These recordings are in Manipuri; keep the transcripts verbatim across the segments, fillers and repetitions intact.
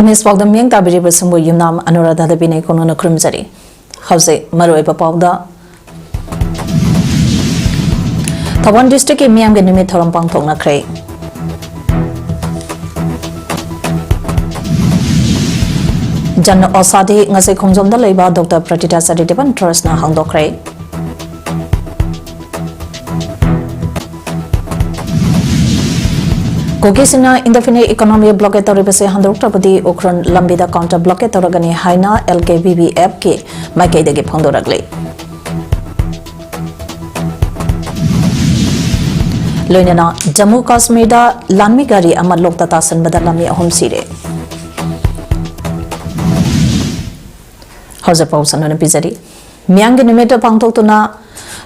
ꯅ꯭ꯌꯨꯁ ꯄꯥꯎꯗ ꯃꯤꯠꯌꯦꯡ ꯇꯥꯕꯤꯔꯤꯕꯁꯤꯡꯕꯨ ꯌꯨꯝꯅꯥꯝ ꯑꯅꯨꯔꯥꯙ ꯗꯦꯕꯤꯅ ꯏꯀꯣꯟꯅꯅ ꯈꯨꯔꯨꯝꯖꯔꯤ꯫ ꯍꯧꯖꯤꯛ ꯃꯔꯨꯑꯣꯏꯕ ꯄꯥꯎꯗ꯫ ꯊꯧꯕꯥꯜ ꯗꯤꯁꯇ꯭ꯔꯤꯛꯀꯤ ꯃꯤꯌꯥꯝꯒꯤ ꯅꯨꯃꯤꯠ ꯊꯧꯔꯝ ꯄꯥꯡꯊꯣꯛꯅꯈ꯭ꯔꯦ꯫ ꯖꯟ ꯑꯣꯁꯥꯗꯤ ꯉꯁꯤ ꯈꯣꯡꯖꯣꯝꯗ ꯂꯩꯕ ꯗꯣꯛꯇꯔ ꯄ꯭ꯔꯇꯤꯇꯥ ꯆꯥꯔꯤꯇꯦꯕꯟ ꯇ꯭ꯔꯁꯅ ꯍꯥꯡꯗꯣꯛꯈ꯭ꯔꯦ꯫ ꯀꯨꯀꯤꯁꯤꯡꯅ indefinite economic blockade ꯇꯧꯔꯤꯕꯁꯤ ꯍꯟꯗꯣꯔꯛꯇ꯭ꯔꯕꯗꯤ ꯎꯈ꯭ꯔꯨꯜ ꯂꯝꯕꯤꯗ counter blockade ꯇꯧꯔꯒꯅꯤ ꯍꯥꯏꯅ L K B B F ꯀꯤ ꯃꯥꯏꯀꯩꯗꯒꯤ ꯐꯣꯡꯗꯣꯔꯛꯂꯤ꯫ ꯂꯣꯏꯅꯅ ꯖꯝꯃꯨ ꯀꯥꯁꯃꯤꯔꯗ ꯂꯥꯟꯃꯤ ꯒꯥꯔꯤ ꯑꯃ ꯂꯣꯛꯇ ꯇꯥꯁꯤꯟꯕꯗ ꯂꯥꯟꯃꯤ ꯑꯍꯨꯝ ꯁꯤꯔꯦ꯫ ꯍꯧꯖꯤꯛ ꯄꯥꯎ ꯁꯟꯗꯣꯛꯅ ꯄꯤꯖꯔꯤ꯫ ꯃꯤꯌꯥꯝꯒꯤ ꯅꯨꯃꯤꯠ ꯄꯥꯡꯊꯣꯛꯇꯨꯅ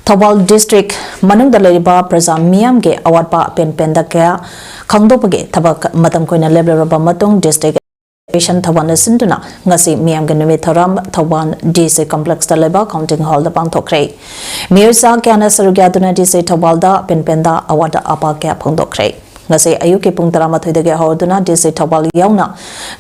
ꯊꯧꯕꯥꯜ ꯗꯤꯁꯇ꯭ꯔꯤꯛ ꯃꯅꯨꯡꯗ ꯂꯩꯔꯤꯕ ꯄ꯭ꯔꯖꯥ ꯃꯤꯌꯥꯝꯒꯤ ꯑꯋꯥꯠꯄ ꯑꯄꯦꯟ ꯄꯦꯟꯗ ꯀꯌꯥ ꯈꯪꯗꯣꯛꯄꯒꯤ ꯊꯕꯛ ꯃꯇꯝ ꯀꯨꯏꯅ ꯂꯦꯞꯂꯨꯔꯕ ꯃꯇꯨꯡ ꯗꯤꯁꯇ꯭ꯔꯤꯛ ꯑꯦꯁꯣꯁꯤꯌꯦꯁꯟ ꯊꯧꯕꯥꯜꯅ ꯁꯤꯟꯗꯨꯅ ꯉꯁꯤ ꯃꯤꯌꯥꯝꯒꯤ ꯅꯨꯃꯤꯠ ꯊꯧꯔꯝ ꯊꯧꯕꯥꯜ D C complexꯇ ꯂꯩꯕ counting hallꯗ ꯄꯥꯡꯊꯣꯛꯈ꯭ꯔꯦ꯫ ꯃꯤꯑꯣꯏ ꯆꯥ ꯀꯌꯥꯅ ꯁꯔꯨꯛ ꯌꯥꯗꯨꯅ D C ꯊꯧꯕꯥꯜꯗ ꯑꯄꯦꯟ ꯄꯦꯟꯗ ꯑꯋꯥꯠ ꯑꯄꯥ ꯀꯌꯥ ꯐꯣꯡꯗꯣꯛꯈ꯭ꯔꯦ꯫ ꯉꯁꯤ ꯑꯌꯨꯛꯀꯤ ꯄꯨꯡ ꯇꯔꯥꯃꯥꯊꯣꯏꯗꯒꯤ ꯍꯧꯗꯨꯅ D C ꯊꯧꯕꯥꯜ ꯌꯥꯎꯅ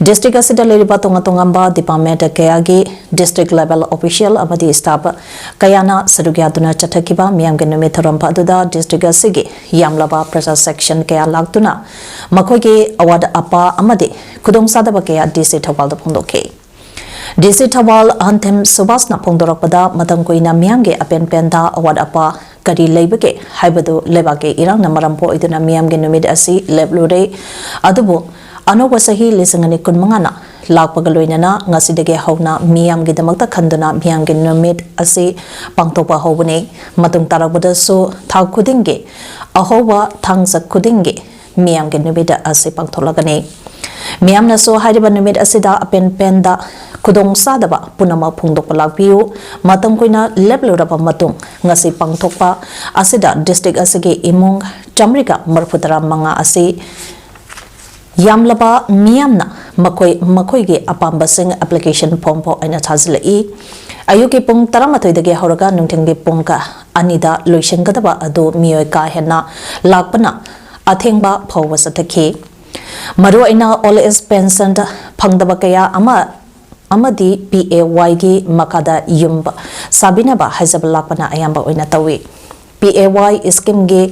ꯗꯤꯁꯇ꯭ꯔꯤꯛ ꯑꯁꯤꯗ ꯂꯩꯔꯤꯕ ꯇꯣꯉꯥꯟ ꯇꯣꯉꯥꯟꯕ ꯗꯤꯄꯥꯔꯠꯃꯦꯟꯠ ꯀꯌꯥꯒꯤ ꯗꯤꯁꯇ꯭ꯔꯤꯛ ꯂꯦꯚꯦꯜ ꯑꯣꯐꯤꯁꯤꯌꯦꯜ ꯑꯃꯗꯤ ꯁ꯭ꯇꯥꯐ ꯀꯌꯥꯅ ꯁꯔꯨꯛ ꯌꯥꯗꯨꯅ ꯆꯠꯊꯈꯤꯕ ꯃꯤꯌꯥꯝꯒꯤ ꯅꯨꯃꯤꯠ ꯊꯧꯔꯝ ꯑꯗꯨꯗ ꯗꯤꯁꯇ꯭ꯔꯤꯛ ꯑꯁꯤꯒꯤ ꯌꯥꯝꯂꯕ ꯄ꯭ꯔꯖꯥ ꯁꯦꯛꯁꯟ ꯀꯌꯥ ꯂꯥꯛꯇꯨꯅ ꯃꯈꯣꯏꯒꯤ ꯑꯋꯥꯠ ꯑꯄꯥ ꯑꯃꯗꯤ ꯈꯨꯗꯣꯡꯆꯥꯗꯕ ꯀꯌꯥ D C ꯊꯧꯕꯥꯜꯗ ꯐꯣꯡꯗꯣꯛꯈꯤ꯫ D C ꯊꯧꯕꯥꯜ ꯑꯍꯟꯊꯦꯝ ꯁꯨꯕꯥꯁꯅ ꯐꯣꯡꯗꯣꯔꯛꯄꯗ, ꯃꯇꯝ ꯀꯨꯏꯅ ꯃꯤꯌꯥꯝꯒꯤ ꯑꯄꯦꯟ ꯄꯦꯟꯗ ꯑꯋꯥꯠ ꯑꯄꯥ ꯀꯔꯤ ꯂꯩꯕꯒꯦ ꯍꯥꯏꯕꯗꯨ ꯂꯩꯕꯥꯛꯀꯤ ꯏꯔꯥꯡꯅ ꯃꯔꯝ ꯑꯣꯏꯗꯨꯅ ꯃꯤꯌꯥꯝꯒꯤ ꯅꯨꯃꯤꯠ ꯑꯁꯤ ꯂꯦꯞꯂꯨꯔꯦ꯫ ꯑꯗꯨꯕꯨ ꯑꯅꯧꯕ ꯆꯍꯤ ꯂꯤꯁꯤꯡ ꯑꯅꯤ ꯀꯨꯟꯃꯉꯥꯅ ꯂꯥꯛꯄꯒ ꯂꯣꯏꯅꯅ ꯉꯁꯤꯗꯒꯤ ꯍꯧꯅ ꯃꯤꯌꯥꯝꯒꯤꯗꯃꯛꯇ ꯈꯟꯗꯨꯅ ꯃꯤꯌꯥꯝꯒꯤ ꯅꯨꯃꯤꯠ ꯑꯁꯤ ꯄꯥꯡꯊꯣꯛꯄ ꯍꯧꯕꯅꯤ꯫ ꯃꯇꯨꯡ ꯇꯥꯔꯛꯄꯗꯁꯨ ꯊꯥ ꯈꯨꯗꯤꯡꯒꯤ ꯑꯍꯧꯕ ꯊꯥꯡꯖ ꯈꯨꯗꯤꯡꯒꯤ ꯃꯤꯌꯥꯝꯒꯤ ꯅꯨꯃꯤꯠ ꯑꯁꯤ ꯄꯥꯡꯊꯣꯛꯂꯒꯅꯤ꯫ ꯃꯤꯌꯥꯝꯅꯁꯨ ꯍꯥꯏꯔꯤꯕ ꯅꯨꯃꯤꯠ ꯑꯁꯤꯗ ꯑꯄꯦꯟ ꯄꯦꯟꯗ ꯈꯨꯗꯣꯡ ꯆꯥꯗꯕ ꯄꯨꯝꯅꯃꯛ ꯐꯣꯡꯗꯣꯛꯄ ꯂꯥꯛꯄꯤꯌꯨ꯫ ꯃꯇꯝ ꯀꯨꯏꯅ ꯂꯦꯞꯂꯨꯔꯕ ꯃꯇꯨꯡ ꯉꯁꯤ ꯄꯥꯡꯊꯣꯛꯄ ꯑꯁꯤꯗ ꯗꯤꯁꯇ꯭ꯔꯤꯛ ꯑꯁꯤꯒꯤ ꯏꯃꯨꯡ ꯆꯥꯃꯔꯤꯒ ꯃꯔꯤꯐꯨ ꯇꯔꯥ ꯃꯉꯥ ꯑꯁꯤ ꯌꯥꯝꯂꯕ ꯃꯤꯌꯥꯝꯅ ꯃꯈꯣꯏ ꯃꯈꯣꯏꯒꯤ ꯑꯄꯥꯝꯕꯁꯤꯡ ꯑꯦꯄ꯭ꯂꯤꯀꯦꯁꯟ ꯐꯣꯝ ꯐꯥꯎ ꯑꯩꯅ ꯊꯥꯖꯤꯜꯂꯛꯏ꯫ ꯑꯌꯨꯛꯀꯤ ꯄꯨꯡ ꯇꯔꯥꯃꯥꯊꯣꯏꯗꯒꯤ ꯍꯧꯔꯒ ꯅꯨꯡꯊꯤꯜꯒꯤ ꯄꯨꯡ ꯑꯅꯤꯗ ꯂꯣꯏꯁꯤꯟꯒꯗꯕ ꯑꯗꯨ ꯃꯤꯑꯣꯏ ꯀꯥ ꯍꯦꯟꯅ ꯂꯥꯛꯄꯅ ꯑꯊꯦꯡꯕ ꯐꯥꯎꯕ ꯆꯠꯊꯈꯤ꯫ ꯃꯔꯨꯑꯣꯏꯅ old age pension ꯐꯪꯗꯕ ꯀꯌꯥ ꯑꯃ ꯑꯃꯗꯤ P A Y ꯒꯤ ꯃꯈꯥꯗ ꯌꯨꯝ ꯁꯥꯕꯤꯅꯕ ꯍꯥꯏꯖꯕ ꯂꯥꯛꯄꯅ ꯑꯌꯥꯝꯕ ꯑꯣꯏꯅ ꯇꯧꯏ꯫ P A Y scheme ꯒꯤ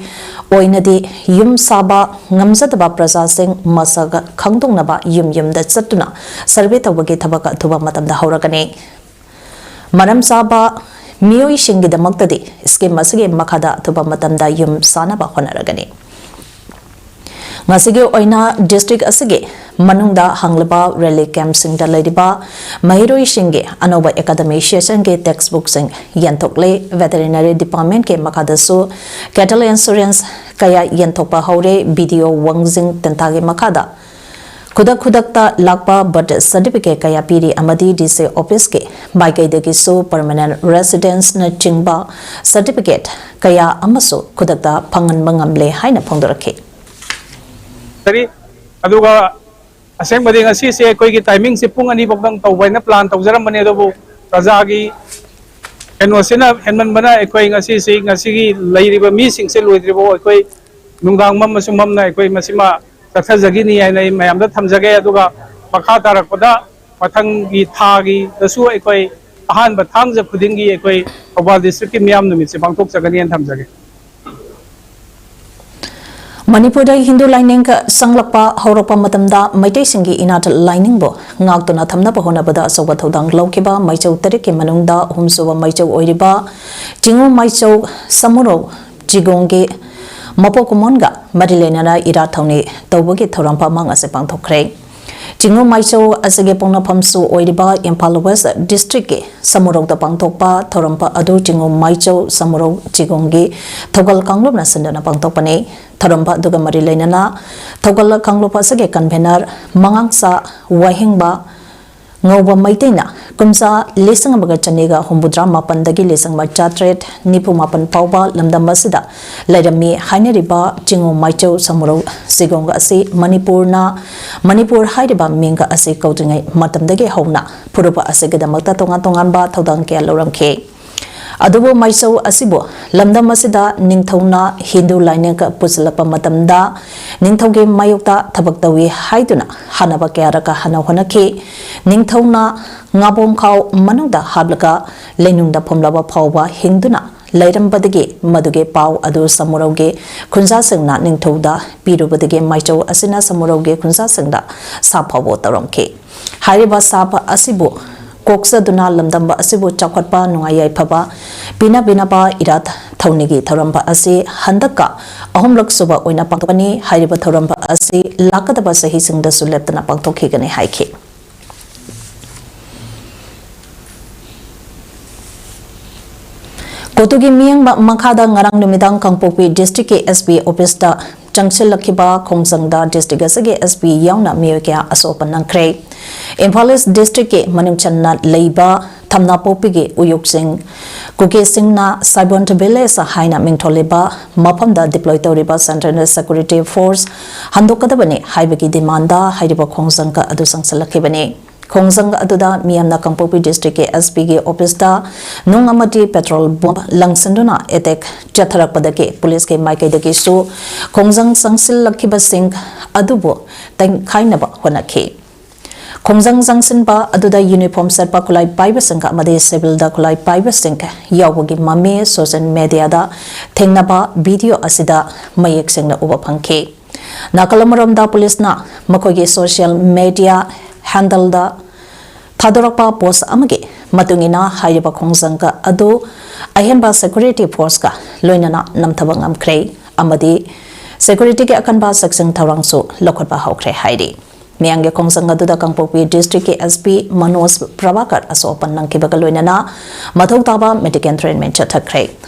ꯑꯣꯏꯅꯗꯤ ꯌꯨꯝ ꯁꯥꯕ ꯉꯝꯖꯗꯕ ꯄ꯭ꯔꯖꯥꯁꯤꯡ ꯃꯁꯛ ꯈꯪꯗꯣꯛꯅꯕ ꯌꯨꯝ ꯌꯨꯝꯗ ꯆꯠꯇꯨꯅ survey ꯇꯧꯕꯒꯤ ꯊꯕꯛ ꯑꯊꯨꯕ ꯃꯇꯝꯗ ꯍꯧꯔꯒꯅꯤ꯫ ꯃꯔꯝ ꯆꯥꯕ ꯃꯤꯑꯣꯏꯁꯤꯡꯒꯤꯗꯃꯛꯇꯗꯤ scheme ꯑꯁꯤꯒꯤ ꯃꯈꯥꯗ ꯑꯊꯨꯕ ꯃꯇꯝꯗ ꯌꯨꯝ ꯁꯥꯅꯕ ꯍꯣꯠꯅꯔꯒꯅꯤ꯫ ꯉꯁꯤꯒꯤ ꯑꯣꯏꯅ district ꯑꯁꯤꯒꯤ ꯃꯅꯨꯡꯗ ꯍꯥꯡꯂꯤꯕ relief camp ꯁꯤꯡꯗ ꯂꯩꯔꯤꯕ ꯃꯍꯩꯔꯣꯏꯁꯤꯡꯒꯤ ꯑꯅꯧꯕ academic session ꯒꯤ text book ꯁꯤꯡ ꯌꯦꯟꯊꯣꯛꯂꯦ꯫ Veterinary Department ꯀꯤ ꯃꯈꯥꯗꯁꯨ cattle insurance ꯀꯌꯥ ꯌꯦꯟꯊꯣꯛꯄ ꯍꯧꯔꯦ꯫ B D O ꯋꯥꯡꯖꯤꯡ ꯇꯦꯟꯊꯥꯒꯤ ꯃꯈꯥꯗ ꯈꯨꯗꯛ ꯈꯨꯗꯛꯇ ꯂꯥꯛꯄ birth certificate ꯀꯌꯥ ꯄꯤꯔꯤ ꯑꯃꯗꯤ D C office ꯀꯤ ꯃꯥꯏꯀꯩꯗꯒꯤꯁꯨ permanent residence ꯅꯆꯤꯡꯕ certificate ꯀꯌꯥ ꯑꯃꯁꯨ ꯈꯨꯗꯛꯇ ꯐꯪꯍꯟꯕ ꯉꯝꯂꯦ ꯍꯥꯏꯅ ꯐꯣꯡꯗꯣꯔꯛꯈꯤ꯫ ꯀꯔꯤ? ꯑꯗꯨꯒ ꯑꯁꯦꯡꯕꯗꯤ ꯉꯁꯤꯁꯦ ꯑꯩꯈꯣꯏꯒꯤ timing ꯁꯦ ꯄꯨꯡ ꯑꯅꯤ ꯐꯥꯎꯗꯪ ꯇꯧꯕ ꯍꯥꯏꯅ plan ꯇꯧꯖꯔꯝꯕꯅꯦ, ꯑꯗꯨꯕꯨ ꯄ꯭ꯔꯖꯥꯒꯤ ꯀꯩꯅꯣꯁꯤꯅ ꯍꯦꯟꯃꯟꯕꯅ ꯑꯩꯈꯣꯏ ꯉꯁꯤꯁꯤ, ꯉꯁꯤꯒꯤ ꯂꯩꯔꯤꯕ ꯃꯤꯁꯤꯡꯁꯦ ꯂꯣꯏꯗ꯭ꯔꯤꯕꯐꯥꯎ ꯑꯩꯈꯣꯏ ꯅꯨꯡꯗꯥꯡ ꯃꯝꯃꯁꯨ ꯃꯝꯅ ꯑꯩꯈꯣꯏ ꯃꯁꯤꯃ ꯆꯠꯊꯖꯈꯤꯅꯤ ꯍꯥꯏꯅ ꯑꯩ ꯃꯌꯥꯝꯗ ꯊꯝꯖꯒꯦ꯫ ꯑꯗꯨꯒ ꯃꯈꯥ ꯇꯥꯔꯛꯄꯗ ꯃꯊꯪꯒꯤ ꯊꯥꯒꯤꯗꯁꯨ ꯑꯩꯈꯣꯏ ꯑꯍꯥꯟꯕ ꯊꯥꯡꯖ ꯈꯨꯗꯤꯡꯒꯤ ꯑꯩꯈꯣꯏ ꯊꯧꯕꯥꯜ district ꯀꯤ ꯃꯤꯌꯥꯝ ꯅꯨꯃꯤꯠꯁꯦ ꯄꯥꯡꯊꯣꯛꯆꯒꯅꯤꯅ ꯊꯝꯖꯒꯦ꯫ ꯃꯅꯤꯄꯨꯔꯗ ꯍꯤꯟꯗꯨ ꯂꯥꯏꯅꯤꯡ ꯆꯪꯂꯛꯄ ꯍꯧꯔꯛꯄ ꯃꯇꯝꯗ ꯃꯩꯇꯩꯁꯤꯡꯒꯤ ꯏꯅꯥꯠ ꯂꯥꯏꯅꯤꯡꯕꯨ ꯉꯥꯛꯇꯨꯅ ꯊꯝꯅꯕ ꯍꯣꯠꯅꯕꯗ ꯑꯆꯧꯕ ꯊꯧꯗꯥꯡ ꯂꯧꯈꯤꯕ ꯃꯥꯏꯆꯧ ꯇꯔꯦꯠꯀꯤ ꯃꯅꯨꯡꯗ ꯑꯍꯨꯝꯁꯨꯕ ꯃꯥꯏꯆꯧ ꯑꯣꯏꯔꯤꯕ ꯆꯤꯡꯉꯨ ꯃꯥꯏꯆꯧ ꯁꯃꯨꯔꯧ ꯆꯤꯒꯣꯡꯒꯤ ꯃꯄꯣꯛ ꯀꯨꯝꯑꯣꯟꯒ ꯃꯔꯤ ꯂꯩꯅꯅ ꯏꯔꯥꯠ ꯊꯧꯅꯤ ꯇꯧꯕꯒꯤ ꯊꯧꯔꯝ ꯐꯝꯃꯥꯡ ꯑꯁꯤ ꯄꯥꯡꯊꯣꯛꯈ꯭ꯔꯦ꯫ ꯆꯤꯡꯉꯨ ꯃꯥꯏꯆꯧ ꯑꯁꯤꯒꯤ ꯄꯣꯛꯅꯐꯝꯁꯨ ꯑꯣꯏꯔꯤꯕ ꯏꯝꯐꯥꯜ West district ꯀꯤ ꯁꯃꯨꯔꯧꯗ ꯄꯥꯡꯊꯣꯛꯄ ꯊꯧꯔꯝ ꯑꯗꯨ ꯆꯤꯡꯉꯨ ꯃꯥꯏꯆꯧ ꯁꯃꯨꯔꯧ ꯆꯤꯒꯣꯡꯒꯤ ꯊꯧꯒꯜ ꯀꯥꯡꯂꯨꯞꯅ ꯁꯤꯟꯗꯨꯅ ꯄꯥꯡꯊꯣꯛꯄꯅꯤ꯫ ꯊꯧꯔꯝ ꯑꯗꯨꯒ ꯃꯔꯤ ꯂꯩꯅꯅ ꯊꯧꯒꯜ ꯀꯥꯡꯂꯨꯞ ꯑꯁꯤꯒꯤ convener ꯃꯉꯥꯡꯆꯥ ꯋꯥꯍꯦꯡꯕ ꯉꯧꯕ ꯃꯩꯇꯩꯅ ꯀꯨꯝꯖꯥ ꯂꯤꯁꯤꯡ ꯑꯃꯒ ꯆꯅꯤꯒ ꯍꯨꯝꯐꯨꯇꯔꯥ ꯃꯥꯄꯟꯗꯒꯤ ꯂꯤꯁꯤꯡ ꯑꯃ ꯆꯥꯇ꯭ꯔꯦꯠ ꯅꯤꯐꯨ ꯃꯥꯄꯟ ꯐꯥꯎꯕ ꯂꯝꯗꯝ ꯑꯁꯤꯗ ꯂꯩꯔꯝꯃꯤ ꯍꯥꯏꯅꯔꯤꯕ ꯆꯤꯡꯉꯨ ꯃꯥꯏꯆꯧ ꯁꯃꯨꯔꯧ ꯆꯤꯒꯣꯡ ꯑꯁꯤ ꯃꯅꯤꯄꯨꯔꯅ, ꯃꯅꯤꯄꯨꯔ ꯍꯥꯏꯔꯤꯕ ꯃꯤꯡꯒ ꯑꯁꯤ ꯀꯧꯗ꯭ꯔꯤꯉꯩ ꯃꯇꯝꯗꯒꯤ ꯍꯧꯅ ꯐꯨꯔꯨꯞ ꯑꯁꯤꯒꯤꯗꯃꯛꯇ ꯇꯣꯉꯥꯟ ꯇꯣꯉꯥꯟꯕ ꯊꯧꯗꯥꯡ ꯀꯌꯥ ꯂꯧꯔꯝꯈꯤ꯫ ꯑꯗꯨꯕꯨ ꯃꯥꯏꯆꯧ ꯑꯁꯤꯕꯨ ꯂꯝꯗꯝ ꯑꯁꯤꯗ ꯅꯤꯡꯊꯧꯅ ꯍꯤꯟꯗꯨ ꯂꯥꯏꯅꯤꯡ ꯄꯨꯁꯤꯜꯂꯛꯄ ꯃꯇꯝꯗ ꯅꯤꯡꯊꯧꯒꯤ ꯃꯥꯌꯣꯛꯇ ꯊꯕꯛ ꯇꯧꯏ ꯍꯥꯏꯗꯨꯅ ꯍꯥꯟꯅꯕ ꯀꯌꯥꯔꯛ ꯍꯥꯟꯅ ꯍꯣꯠꯅꯈꯤ꯫ ꯅꯤꯡꯊꯧꯅ ꯉꯥꯕꯣꯝ ꯈꯥꯎ ꯃꯅꯨꯡꯗ ꯍꯥꯞꯂꯒ ꯂꯩꯅꯨꯡꯗ ꯐꯨꯝꯂꯕ ꯐꯥꯎꯕ ꯍꯤꯡꯗꯨꯅ ꯂꯩꯔꯝꯕꯗꯒꯤ ꯃꯗꯨꯒꯤ ꯄꯥꯎ ꯑꯗꯨ ꯁꯃꯨꯔꯧꯒꯤ ꯈꯨꯟꯖꯥꯁꯤꯡꯅ ꯅꯤꯡꯊꯧꯗ ꯄꯤꯔꯨꯕꯗꯒꯤ ꯃꯥꯏꯆꯧ ꯑꯁꯤꯅ ꯁꯃꯨꯔꯧꯒꯤ ꯈꯨꯟꯖꯥꯁꯤꯡꯗ ꯁꯥꯐꯥꯎꯕ ꯇꯧꯔꯝꯈꯤ꯫ ꯍꯥꯏꯔꯤꯕ ꯁꯥꯐ ꯑꯁꯤꯕꯨ ꯀꯣꯛꯆꯗꯨꯅ ꯂꯝꯗꯝꯕ ꯑꯁꯤꯕꯨ ꯆꯥꯎꯈꯠꯄ, ꯅꯨꯡꯉꯥꯏ ꯌꯥꯏꯐꯕ ꯄꯤꯅꯕꯤꯅꯕ ꯏꯔꯥꯠ ꯊꯧꯅꯤꯒꯤ ꯊꯧꯔꯝ ꯑꯁꯤ ꯍꯟꯗꯛꯀ ꯑꯍꯨꯝꯂꯛ ꯁꯨꯕ ꯑꯣꯏꯅ ꯄꯥꯡꯊꯣꯛꯀꯅꯤ꯫ ꯍꯥꯏꯔꯤꯕ ꯊꯧꯔꯝ ꯑꯁꯤ ꯂꯥꯛꯀꯗꯕ ꯆꯍꯤꯁꯤꯡꯗꯁꯨ ꯂꯦꯞꯇꯅ ꯄꯥꯡꯊꯣꯛꯈꯤꯒꯅꯤ ꯍꯥꯏꯈꯤ꯫ ꯀꯣꯇꯨꯒꯤ ꯃꯤꯠꯌꯦꯡ ꯃꯈꯥꯗ ꯉꯔꯥꯡ ꯅꯨꯃꯤꯗꯥꯡ ꯀꯥꯡꯄꯣꯛꯄꯤ ꯗꯤꯁꯇ꯭ꯔꯤꯛꯀꯤ ꯑꯦꯁ ꯄꯤ ꯑꯣꯐꯤꯁꯇ ꯆꯪꯁꯤꯜꯂꯛꯈꯤꯕ ꯈꯣꯡꯖꯪꯗ ꯗꯤꯁꯇ꯭ꯔꯤꯛ ꯑꯁꯤꯒꯤ ꯑꯦꯁ ꯄꯤ ꯌꯥꯎꯅ ꯃꯤꯑꯣꯏ ꯀꯌꯥ ꯑꯁꯣꯛ ꯑꯄꯟ ꯅꯪꯈ꯭ꯔꯦ꯫ ꯏꯝꯐꯥꯜ ꯏꯁ ꯗꯤꯁꯇ꯭ꯔꯤꯛꯀꯤ ꯃꯅꯨꯡ ꯆꯟꯅ ꯂꯩꯕ ꯊꯝꯅꯥꯄꯣꯛꯄꯤꯒꯤ ꯎꯌꯣꯛꯆꯤꯡ ꯀꯨꯀꯤꯁꯤꯡꯅ ꯁꯥꯏꯕꯣꯟ ꯚꯤꯂꯦꯖ ꯍꯥꯏꯅ ꯃꯤꯡꯊꯣꯜꯂꯤꯕ ꯃꯐꯝꯗ ꯗꯤꯄ꯭ꯂꯣꯏ ꯇꯧꯔꯤꯕ ꯁꯦꯟꯇ꯭ꯔꯦꯜ ꯁꯦꯀ꯭ꯌꯨꯔꯤꯇꯤ ꯐꯣꯔꯁ ꯍꯟꯗꯣꯛꯀꯗꯕꯅꯤ ꯍꯥꯏꯕꯒꯤ ꯗꯤꯃꯥꯟꯗ ꯍꯥꯏꯔꯤꯕ ꯈꯣꯡꯖꯪ ꯑꯗꯨ ꯆꯪꯁꯤꯜꯂꯛꯈꯤꯕꯅꯤ꯫ ꯈꯣꯡꯖꯪ ꯑꯗꯨꯗ ꯃꯤꯌꯥꯝꯅ ꯀꯥꯡꯄꯣꯛꯄꯤ ꯗꯤꯁꯇ꯭ꯔꯤꯛꯀꯤ ꯑꯦꯁ ꯄꯤꯒꯤ ꯑꯣꯐꯤꯁꯇ ꯅꯨꯡ ꯑꯃꯗꯤ ꯄꯦꯇ꯭ꯔꯣꯜ ꯕꯣꯝ ꯂꯪꯁꯤꯟꯗꯨꯅ ꯑꯦꯇꯦꯛ ꯆꯠꯊꯔꯛꯄꯗꯒꯤ ꯄꯨꯂꯤꯁꯀꯤ ꯃꯥꯏꯀꯩꯗꯒꯤꯁꯨ ꯈꯣꯡꯖꯪ ꯆꯪꯁꯤꯜꯂꯛꯈꯤꯕꯁꯤꯡ ꯑꯗꯨꯕꯨ ꯇꯦꯡꯈꯥꯏꯅꯕ ꯍꯣꯠꯅꯈꯤ꯫ ꯈꯣꯡꯖꯪ ꯆꯪꯁꯤꯟꯕ ꯑꯗꯨꯗ ꯌꯨꯅꯤꯐꯣꯔꯝ ꯁꯦꯠꯄ ꯈꯨꯠꯂꯥꯏ ꯄꯥꯏꯕꯁꯤꯡ ꯑꯃꯗꯤ ꯁꯤꯚꯤꯜꯗ ꯈꯨꯠꯂꯥꯏ ꯄꯥꯏꯕꯁꯤꯡ ꯌꯥꯎꯕꯒꯤ ꯃꯃꯤ ꯁꯣꯁꯤꯌꯦꯜ ꯃꯦꯗꯤꯌꯥꯗ ꯊꯦꯡꯅꯕ ꯚꯤꯗꯤꯑꯣ ꯑꯁꯤꯗ ꯃꯌꯦꯛ ꯁꯦꯡꯅ ꯎꯕ ꯐꯪꯈꯤ꯫ ꯅꯥꯀꯜ ꯑꯃꯔꯣꯝꯗ ꯄꯨꯂꯤꯁꯅ ꯃꯈꯣꯏꯒꯤ ꯁꯣꯁꯤꯌꯦꯜ ꯃꯦꯗꯤꯌꯥ ꯍꯦꯟꯗꯜꯗ ꯊꯥꯗꯣꯔꯛꯄ ꯄꯣꯁ ꯑꯃꯒꯤ ꯃꯇꯨꯡ ꯏꯟꯅ ꯍꯥꯏꯔꯤꯕ ꯈꯣꯡꯖꯪ ꯑꯗꯨ ꯑꯍꯦꯟꯕ ꯁꯦꯀ꯭ꯌꯨꯔꯤꯇꯤ ꯐꯣꯔꯁꯀ ꯂꯣꯏꯅꯅ ꯅꯝꯊꯕ ꯉꯝꯈ꯭ꯔꯦ ꯑꯃꯗꯤ ꯁꯦꯀ꯭ꯌꯨꯔꯤꯇꯤꯒꯤ ꯑꯀꯟꯕ ꯆꯦꯛꯁꯤꯟ ꯊꯧꯔꯥꯡꯁꯨ ꯂꯧꯈꯠꯄ ꯍꯧꯈ꯭ꯔꯦ ꯍꯥꯏꯔꯤ꯫ ꯃꯤꯌꯥꯝꯒꯤ ꯈꯣꯡꯖꯪ ꯑꯗꯨꯗ ꯀꯥꯡꯄꯣꯛꯄꯤ ꯗꯤꯁꯇ꯭ꯔꯤꯛꯀꯤ ꯑꯦꯁ ꯄꯤ ꯃꯅꯣꯖ ꯄ꯭ꯔꯚꯥꯀꯔ ꯑꯁꯣꯛ ꯑꯄꯟ ꯅꯪꯈꯤꯕꯒ ꯂꯣꯏꯅꯅ ꯃꯊꯧ ꯇꯥꯕ ꯃꯦꯗꯤꯀꯦꯜ ꯇ꯭ꯔꯤꯠꯃꯦꯟ ꯆꯠꯊꯈ꯭ꯔꯦ꯫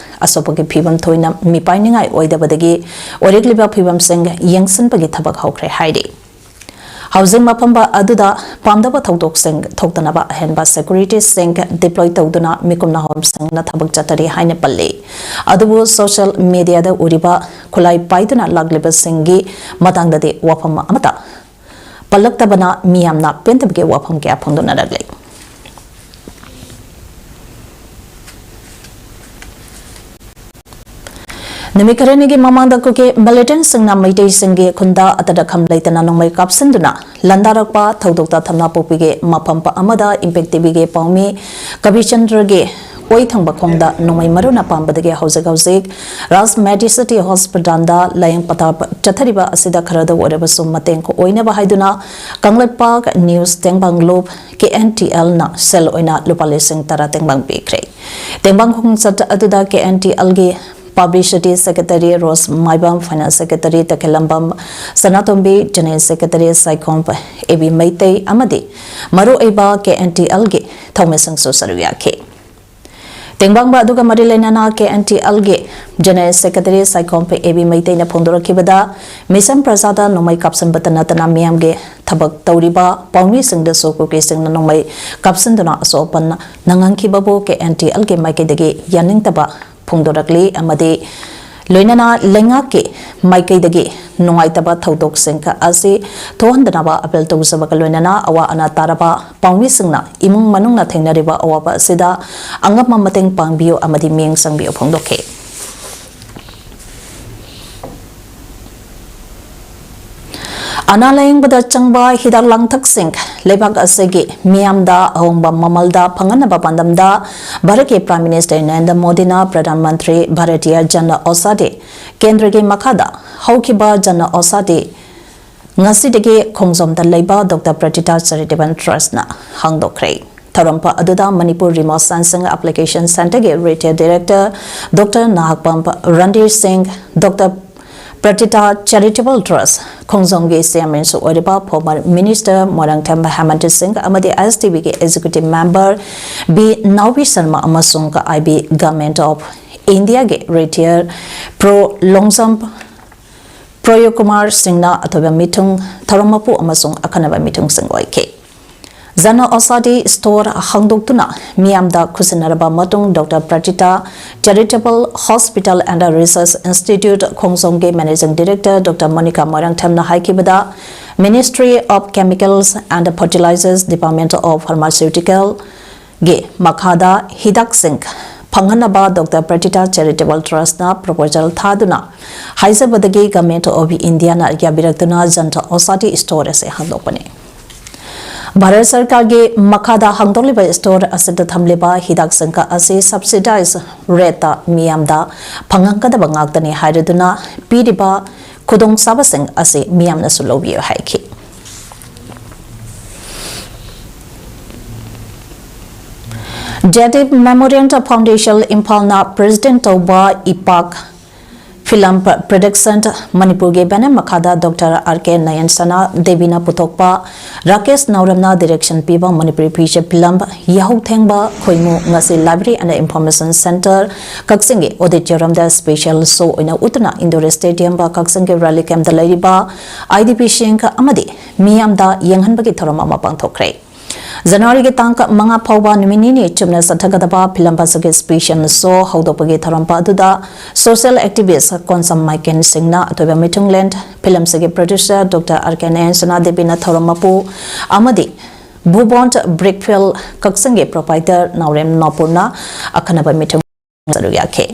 ꯑꯁꯣꯛꯄꯒꯤ ꯐꯤꯕꯝ ꯊꯣꯏꯅ ꯃꯤꯄꯥꯏꯅꯤꯡꯉꯥꯏ ꯑꯣꯏꯗꯕꯗꯒꯤ ꯑꯣꯏꯔꯛꯂꯤꯕ ꯐꯤꯕꯝꯁꯤꯡ ꯌꯦꯡꯁꯤꯟꯕꯒꯤ ꯊꯕꯛ ꯍꯧꯈ꯭ꯔꯦ ꯍꯥꯏꯔꯤ꯫ ꯍꯧꯖꯤꯛ ꯃꯐꯝ ꯑꯗꯨꯗ ꯄꯥꯝꯗꯕ ꯊꯧꯗꯣꯛꯁꯤꯡ ꯊꯣꯛꯇꯅꯕ ꯑꯍꯦꯟꯕ ꯁꯦꯀ꯭ꯌꯨꯔꯤꯇꯤꯁꯤꯡ ꯗꯤꯄ꯭ꯂꯣꯏ ꯇꯧꯗꯨꯅ ꯃꯤꯀꯨꯞ ꯅꯍꯣꯝꯁꯤꯡꯅ ꯊꯕꯛ ꯆꯠꯊꯔꯤ ꯍꯥꯏꯅ ꯄꯜꯂꯤ꯫ ꯑꯗꯨꯕꯨ ꯁꯣꯁꯤꯌꯦꯜ ꯃꯦꯗꯤꯌꯥꯗ ꯎꯔꯤꯕ ꯈꯨꯠꯂꯥꯏ ꯄꯥꯏꯗꯨꯅ ꯂꯥꯛꯂꯤꯕꯁꯤꯡꯒꯤ ꯃꯇꯥꯡꯗꯗꯤ ꯋꯥꯐꯝ ꯑꯃꯠꯇ ꯄꯜꯂꯛꯇꯕꯅ ꯃꯤꯌꯥꯝꯅ ꯄꯦꯟꯗꯕꯒꯤ ꯋꯥꯐꯝ ꯀꯌꯥ ꯐꯣꯡꯗꯣꯛꯅꯔꯛꯂꯤ꯫ ꯅꯨꯃꯤꯠ ꯈꯔꯅꯤꯒꯤ ꯃꯃꯥꯡꯗ ꯀꯨꯀꯤ ꯃꯤꯂꯤꯇꯦꯟꯠꯁꯤꯡꯅ ꯃꯩꯇꯩꯁꯤꯡꯒꯤ ꯈꯨꯟꯗ ꯑꯇꯗꯈꯝ ꯂꯩꯇꯅ ꯅꯣꯡꯃꯩ ꯀꯥꯞꯁꯤꯟꯗꯨꯅ ꯂꯥꯟꯗꯥꯔꯛꯄ ꯊꯧꯗꯣꯛꯇ ꯊꯝꯅꯥꯄꯣꯛꯄꯤꯒꯤ ꯃꯐꯝ ꯑꯃꯗ ꯏꯝꯄꯦꯛ ꯇꯤꯚꯤꯒꯤ ꯄꯥꯎꯃꯤ ꯀꯕꯤꯆꯟꯗ꯭ꯔꯒꯤ ꯑꯣꯏ ꯊꯪꯕ ꯈꯣꯡꯗ ꯅꯣꯡꯃꯩ ꯃꯔꯨꯅ ꯄꯥꯟꯕꯗꯒꯤ ꯍꯧꯖꯤꯛ ꯍꯧꯖꯤꯛ ꯔꯥꯖ ꯃꯦꯗꯤꯁꯤꯇꯤ ꯍꯣꯁꯄꯤꯇꯥꯜꯗ ꯂꯥꯌꯦꯡ ꯄꯊꯥꯞ ꯆꯠꯊꯔꯤꯕ ꯑꯁꯤꯗ ꯈꯔꯗ ꯑꯣꯏꯔꯕꯁꯨ ꯃꯇꯦꯡ ꯑꯣꯏꯅꯕ ꯍꯥꯏꯗꯨꯅ ꯀꯪꯂꯩꯄꯥꯛ ꯅ꯭ꯌꯨꯁ ꯇꯦꯡꯕꯥꯡ ꯂꯨꯞ ꯀꯦ ꯑꯦꯟ ꯇꯤ ꯑꯦꯜꯅ ꯁꯦꯜ ꯑꯣꯏꯅ ꯂꯨꯄꯥ ꯂꯤꯁꯤꯡ ꯇꯔꯥ ꯇꯦꯡꯕꯥꯡ ꯄꯤꯈ꯭ꯔꯦ꯫ ꯇꯦꯡꯕꯥꯡ ꯈꯣꯡꯆꯠ ꯑꯗꯨꯗ ꯀꯦ ꯑꯦꯟ ꯇꯤ ꯑꯦꯜꯒꯤ publicity secretary Ros Maibam, finance secretary Takhellambam Sanatombi, general secretary Saikhom A B Meitei ꯑꯃꯗꯤ ꯃꯔꯨꯑꯣꯏꯕ ꯀꯦ ꯑꯦꯟ ꯇꯤ ꯑꯦꯜꯒꯤ ꯊꯧꯃꯤꯁꯤꯡꯁꯨ ꯁꯔꯨꯛ ꯌꯥꯈꯤ꯫ ꯇꯦꯡꯕꯥꯡꯕ ꯑꯗꯨꯒ ꯃꯔꯤ ꯂꯩꯅꯅ ꯀꯦ ꯑꯦꯟ ꯇꯤ ꯑꯦꯜꯒꯤ general secretary Saikhom A B ꯃꯩꯇꯩꯅ ꯐꯣꯡꯗꯣꯔꯛꯈꯤꯕꯗ, ꯃꯤꯁꯟ ꯄ꯭ꯔꯖꯥꯗ ꯅꯣꯡꯃꯩ ꯀꯥꯞꯁꯤꯟꯕꯇ ꯅꯠꯇꯅ ꯃꯤꯌꯥꯝꯒꯤ ꯊꯕꯛ ꯇꯧꯔꯤꯕ ꯄꯥꯎꯃꯤꯁꯤꯡꯗꯁꯨ ꯀꯨꯀꯤꯁꯤꯡꯅ ꯅꯣꯡꯃꯩ ꯀꯥꯞꯁꯤꯟꯗꯨꯅ ꯑꯁꯣꯛ ꯑꯄꯟ ꯅꯪꯍꯟꯈꯤꯕꯕꯨ ꯀꯦ ꯑꯦꯟ ꯇꯤ ꯑꯦꯜꯒꯤ ꯃꯥꯏꯀꯩꯗꯒꯤ ꯌꯥꯅꯤꯡꯗꯕ ꯐꯣꯡꯗꯣꯔꯛꯂꯤ ꯑꯃꯗꯤ ꯂꯣꯏꯅꯅ ꯂꯩꯉꯥꯛꯀꯤ ꯃꯥꯏꯀꯩꯗꯒꯤ ꯅꯨꯡꯉꯥꯏꯇꯕ ꯊꯧꯗꯣꯛꯁꯤꯡ ꯑꯁꯤ ꯊꯣꯛꯍꯟꯗꯅꯕ ꯑꯥꯄꯤꯜ ꯇꯧꯖꯕꯒ ꯂꯣꯏꯅꯅ ꯑꯋꯥ ꯑꯅꯥ ꯇꯥꯔꯕ ꯄꯥꯎꯃꯤꯁꯤꯡꯅ ꯏꯃꯨꯡ ꯃꯅꯨꯡꯅ ꯊꯦꯡꯅꯔꯤꯕ ꯑꯋꯥꯕ ꯑꯁꯤꯗ ꯑꯉꯝꯕ ꯃꯇꯦꯡ ꯄꯥꯡꯕꯤꯌꯨ ꯑꯃꯗꯤ ꯃꯤꯠꯌꯦꯡ ꯆꯪꯕꯤꯌꯨ ꯐꯣꯡꯗꯣꯛꯈꯤ꯫ ꯑꯅꯥ ꯂꯥꯌꯦꯡꯕꯗ ꯆꯪꯕ ꯍꯤꯗꯥꯛ ꯂꯥꯡꯊꯛꯁꯤꯡ ꯂꯩꯕꯥꯛ ꯑꯁꯤꯒꯤ ꯃꯤꯌꯥꯝꯗ ꯑꯍꯣꯡꯕ ꯃꯃꯜꯗ ꯐꯪꯍꯟꯅꯕ ꯄꯥꯟꯗꯝꯗ ꯚꯥꯔꯠꯀꯤ ꯄ꯭ꯔꯥꯏꯝ ꯃꯤꯅꯤꯁꯇꯔ ꯅꯔꯦꯟꯗ꯭ꯔ ꯃꯣꯗꯤꯅ ꯄ꯭ꯔꯙꯥꯟ ꯃꯟꯇ꯭ꯔꯤ ꯚꯥꯔꯇꯤꯌꯥ ꯖꯟ ꯑꯣꯁꯥꯗꯤ ꯀꯦꯟꯗ꯭ꯔꯒꯤ ꯃꯈꯥꯗ ꯍꯧꯈꯤꯕ ꯖꯟ ꯑꯣꯁꯥꯗꯤ ꯉꯁꯤꯗꯒꯤ ꯈꯣꯡꯖꯣꯝꯗ ꯂꯩꯕ ꯗꯣꯛꯇꯔ ꯄ꯭ꯔꯇꯤꯇꯥ ꯆꯦꯔꯤꯇꯦꯕꯜ ꯇ꯭ꯔꯁꯅ ꯍꯥꯡꯗꯣꯛꯈ꯭ꯔꯦ꯫ ꯊꯧꯔꯝ ꯑꯗꯨꯗ ꯃꯅꯤꯄꯨꯔ ꯔꯤꯃꯣꯠ ꯁꯦꯟꯁꯤꯡ ꯑꯦꯄ꯭ꯂꯤꯀꯦꯁꯟ ꯁꯦꯟꯇꯔꯒꯤ ꯔꯤꯇꯥꯌꯔ ꯗꯥꯏꯔꯦꯛꯇꯔ ꯗꯣꯛꯇꯔ ꯅꯥꯍꯛꯄꯝ ꯔꯟꯙꯤꯔ ꯁꯤꯡ, ꯗꯣꯛꯇꯔ ꯄ꯭ꯔꯇꯤꯇꯥ ꯆꯦꯔꯤꯇꯦꯕꯜ ꯇ꯭ꯔꯁ ꯈꯣꯡꯖꯣꯝꯒꯤ ꯆꯤꯌꯔꯃꯦꯟꯁꯨ ꯑꯣꯏꯔꯤꯕ ꯐꯣꯔꯃꯔ ꯃꯤꯅꯤꯁꯇꯔ ꯃꯣꯏꯔꯥꯡꯊꯦꯝ ꯍꯦꯃꯟꯇ ꯁꯤꯡ ꯑꯃꯗꯤ ꯑꯦꯁ ꯇꯤ ꯚꯤꯒꯤ ꯑꯦꯛꯖꯤꯀ꯭ꯌꯨꯇꯤꯚ ꯃꯦꯝꯕꯔ ꯕꯤ ꯅꯥꯎꯕꯤ ꯁꯔꯃ ꯑꯃꯁꯨꯡ ꯑꯥꯏ ꯕꯤ ꯒꯚꯔꯟꯃꯦꯟꯠ ꯑꯣꯐ ꯏꯟꯗꯤꯌꯥꯒꯤ ꯔꯤꯇꯥꯌꯔ ꯄ꯭ꯔꯣ ꯂꯣꯡꯖꯝ ꯄ꯭ꯔꯣꯌꯣꯀꯨꯃꯥꯔ ꯁꯤꯡꯅ ꯑꯊꯣꯏꯕ ꯃꯤꯊꯨꯡ, ꯊꯧꯔꯝ ꯃꯄꯨ ꯑꯃꯁꯨꯡ ꯑꯈꯟꯅꯕ ꯃꯤꯊꯨꯡꯁꯤꯡ ꯑꯣꯏꯈꯤ꯫ ꯖꯟ ꯑꯣꯁꯥꯗꯤ ꯁ꯭ꯇꯣꯔ ꯍꯥꯡꯗꯣꯛꯇꯨꯅ ꯃꯤꯌꯥꯝꯗ ꯈꯨꯠꯁꯤꯟꯅꯔꯕ ꯃꯇꯨꯡ, doctor Pratita charitable hospital and research institute ꯈꯣꯡꯖꯣꯝꯒꯤ ꯃꯦꯅꯦꯖꯤꯡ ꯗꯥꯏꯔꯦꯛꯇꯔ ꯗꯣꯛꯇꯔ ꯃꯣꯅꯤꯀꯥ ꯃꯣꯏꯔꯥꯡꯊꯦꯝꯅ ꯍꯥꯏꯈꯤꯕꯗ, Ministry of Chemicals and Fertilizers, Department of Pharmaceutical ꯒꯤ ꯃꯈꯥꯗ ꯍꯤꯗꯥꯛꯁꯤꯡ ꯐꯪꯍꯟꯅꯕ ꯗꯣꯛꯇꯔ ꯄ꯭ꯔꯇꯤꯇꯥ ꯆꯦꯔꯤꯇꯦꯕꯜ ꯇ꯭ꯔꯁꯅ ꯄ꯭ꯔꯣꯄꯣꯖꯦꯜ ꯊꯥꯗꯨꯅ ꯍꯥꯏꯖꯕꯗꯒꯤ Government of India ꯅ ꯌꯥꯕꯤꯔꯛꯇꯨꯅ Janta Aujhadhi ꯁ꯭ꯇꯣꯔ ꯑꯁꯤ ꯍꯥꯡꯗꯣꯛꯄꯅꯤ꯫ ꯚꯥꯔꯠ ꯁꯔꯀꯥꯔꯒꯤ ꯃꯈꯥꯗ ꯍꯥꯡꯗꯣꯛꯂꯤꯕ ꯁ꯭ꯇꯣꯔ ꯑꯁꯤꯗ ꯊꯝꯂꯤꯕ ꯍꯤꯗꯥꯛꯁꯤꯡ ꯑꯁꯤ ꯁꯕꯁꯤꯗꯥꯏꯖ ꯔꯦꯠꯇ ꯃꯤꯌꯥꯝꯗ ꯐꯪꯍꯟꯒꯗꯕ ꯉꯥꯛꯇꯅꯤ ꯍꯥꯏꯔꯗꯨꯅ ꯄꯤꯔꯤꯕ ꯈꯨꯗꯣꯡꯆꯥꯕꯁꯤꯡ ꯑꯁꯤ ꯃꯤꯌꯥꯝꯅꯁꯨ ꯂꯧꯕꯤꯌꯨ ꯍꯥꯏꯈꯤ꯫ Jaideep Memorial Foundation ꯏꯝꯐꯥꯜꯅ ꯄ꯭ꯔꯦꯁꯤꯗꯦꯟ ꯇꯧꯕ ꯏꯄꯥꯛ ꯐꯤꯂꯝ ꯄ꯭ꯔ-, ꯄ꯭ꯔꯣꯗꯛꯁꯟ ꯃꯅꯤꯄꯨꯔꯒꯤ ꯕꯦꯅꯔ ꯃꯈꯥꯗ ꯗꯣꯛꯇꯔ ꯑꯥꯔ ꯀꯦ ꯅꯌꯟꯁꯅꯥ ꯗꯦꯕꯤꯅ ꯄꯨꯊꯣꯛꯄ ꯔꯥꯀꯦꯁ ꯅꯥꯎꯔꯦꯝꯅ ꯗꯤꯔꯦꯛꯁꯟ ꯄꯤꯕ ꯃꯅꯤꯄꯨꯔꯤ ꯐꯤꯆꯔ ꯐꯤꯂꯝ ꯌꯥꯍꯧ ꯊꯦꯡꯕ ꯈꯣꯏꯃꯨ ꯉꯁꯤ Library and Information Centre ꯀꯛꯆꯤꯡꯒꯤ ꯑꯣꯗꯤꯇꯣꯔꯤꯌꯝꯗ ꯁ꯭ꯄꯦꯁꯦꯜ ꯁꯣ ꯑꯣꯏꯅ ꯎꯠꯇꯨꯅ ꯏꯟꯗꯣꯔ ꯁ꯭ꯇꯦꯗꯤꯌꯝꯒ ꯀꯛꯆꯤꯡꯒꯤ ꯔꯦꯂꯤ ꯀꯦꯝꯞꯇ ꯂꯩꯔꯤꯕ ꯑꯥꯏ ꯗꯤ ꯄꯤꯁꯤꯡ ꯑꯃꯗꯤ ꯃꯤꯌꯥꯝꯗ ꯌꯦꯡꯍꯟꯕꯒꯤ ꯊꯧꯔꯝ ꯑꯃ ꯄꯥꯡꯊꯣꯛꯈ꯭ꯔꯦ꯫ ꯖꯅꯋꯥꯔꯤꯒꯤ ꯇꯥꯡ ꯃꯉꯥ ꯐꯥꯎꯕ ꯅꯨꯃꯤꯠ ꯅꯤꯅꯤ ꯆꯨꯞꯅ ꯆꯠꯊꯒꯗꯕ ꯐꯤꯂꯝ ꯑꯁꯤꯒꯤ ꯁ꯭ꯄꯦꯁꯦꯜ ꯁꯣ ꯍꯧꯗꯣꯛꯄꯒꯤ ꯊꯧꯔꯝ ꯑꯗꯨꯗ ꯁꯣꯁꯤꯌꯦꯜ ꯑꯦꯛꯇꯤꯚꯤꯁ ꯀꯣꯟꯁꯝ ꯃꯥꯏꯀꯦꯟ ꯁꯤꯡꯅ ꯑꯊꯣꯏꯕ ꯃꯤꯊꯨꯡꯂꯦꯟ, ꯐꯤꯂꯝ ꯑꯁꯤꯒꯤ ꯄ꯭ꯔꯣꯗ꯭ꯌꯨꯁꯔ ꯗꯣꯛꯇꯔ ꯑꯥꯔ ꯀꯦ ꯅꯌꯟꯁꯅꯥ ꯗꯦꯕꯤꯅ ꯊꯧꯔꯝ ꯃꯄꯨ ꯑꯃꯗꯤ ꯚꯨꯕꯣꯟ ꯕ꯭ꯔꯤꯛꯐꯤꯜ ꯀꯛꯆꯤꯡꯒꯤ ꯄ꯭ꯔꯣꯄꯥꯏꯇꯔ ꯅꯥꯎꯔꯦꯝ ꯅꯥꯎꯄꯨꯔꯅ ꯑꯈꯟꯅꯕ ꯃꯤꯊꯨꯡ ꯁꯔꯨꯛ ꯌꯥꯈꯤ꯫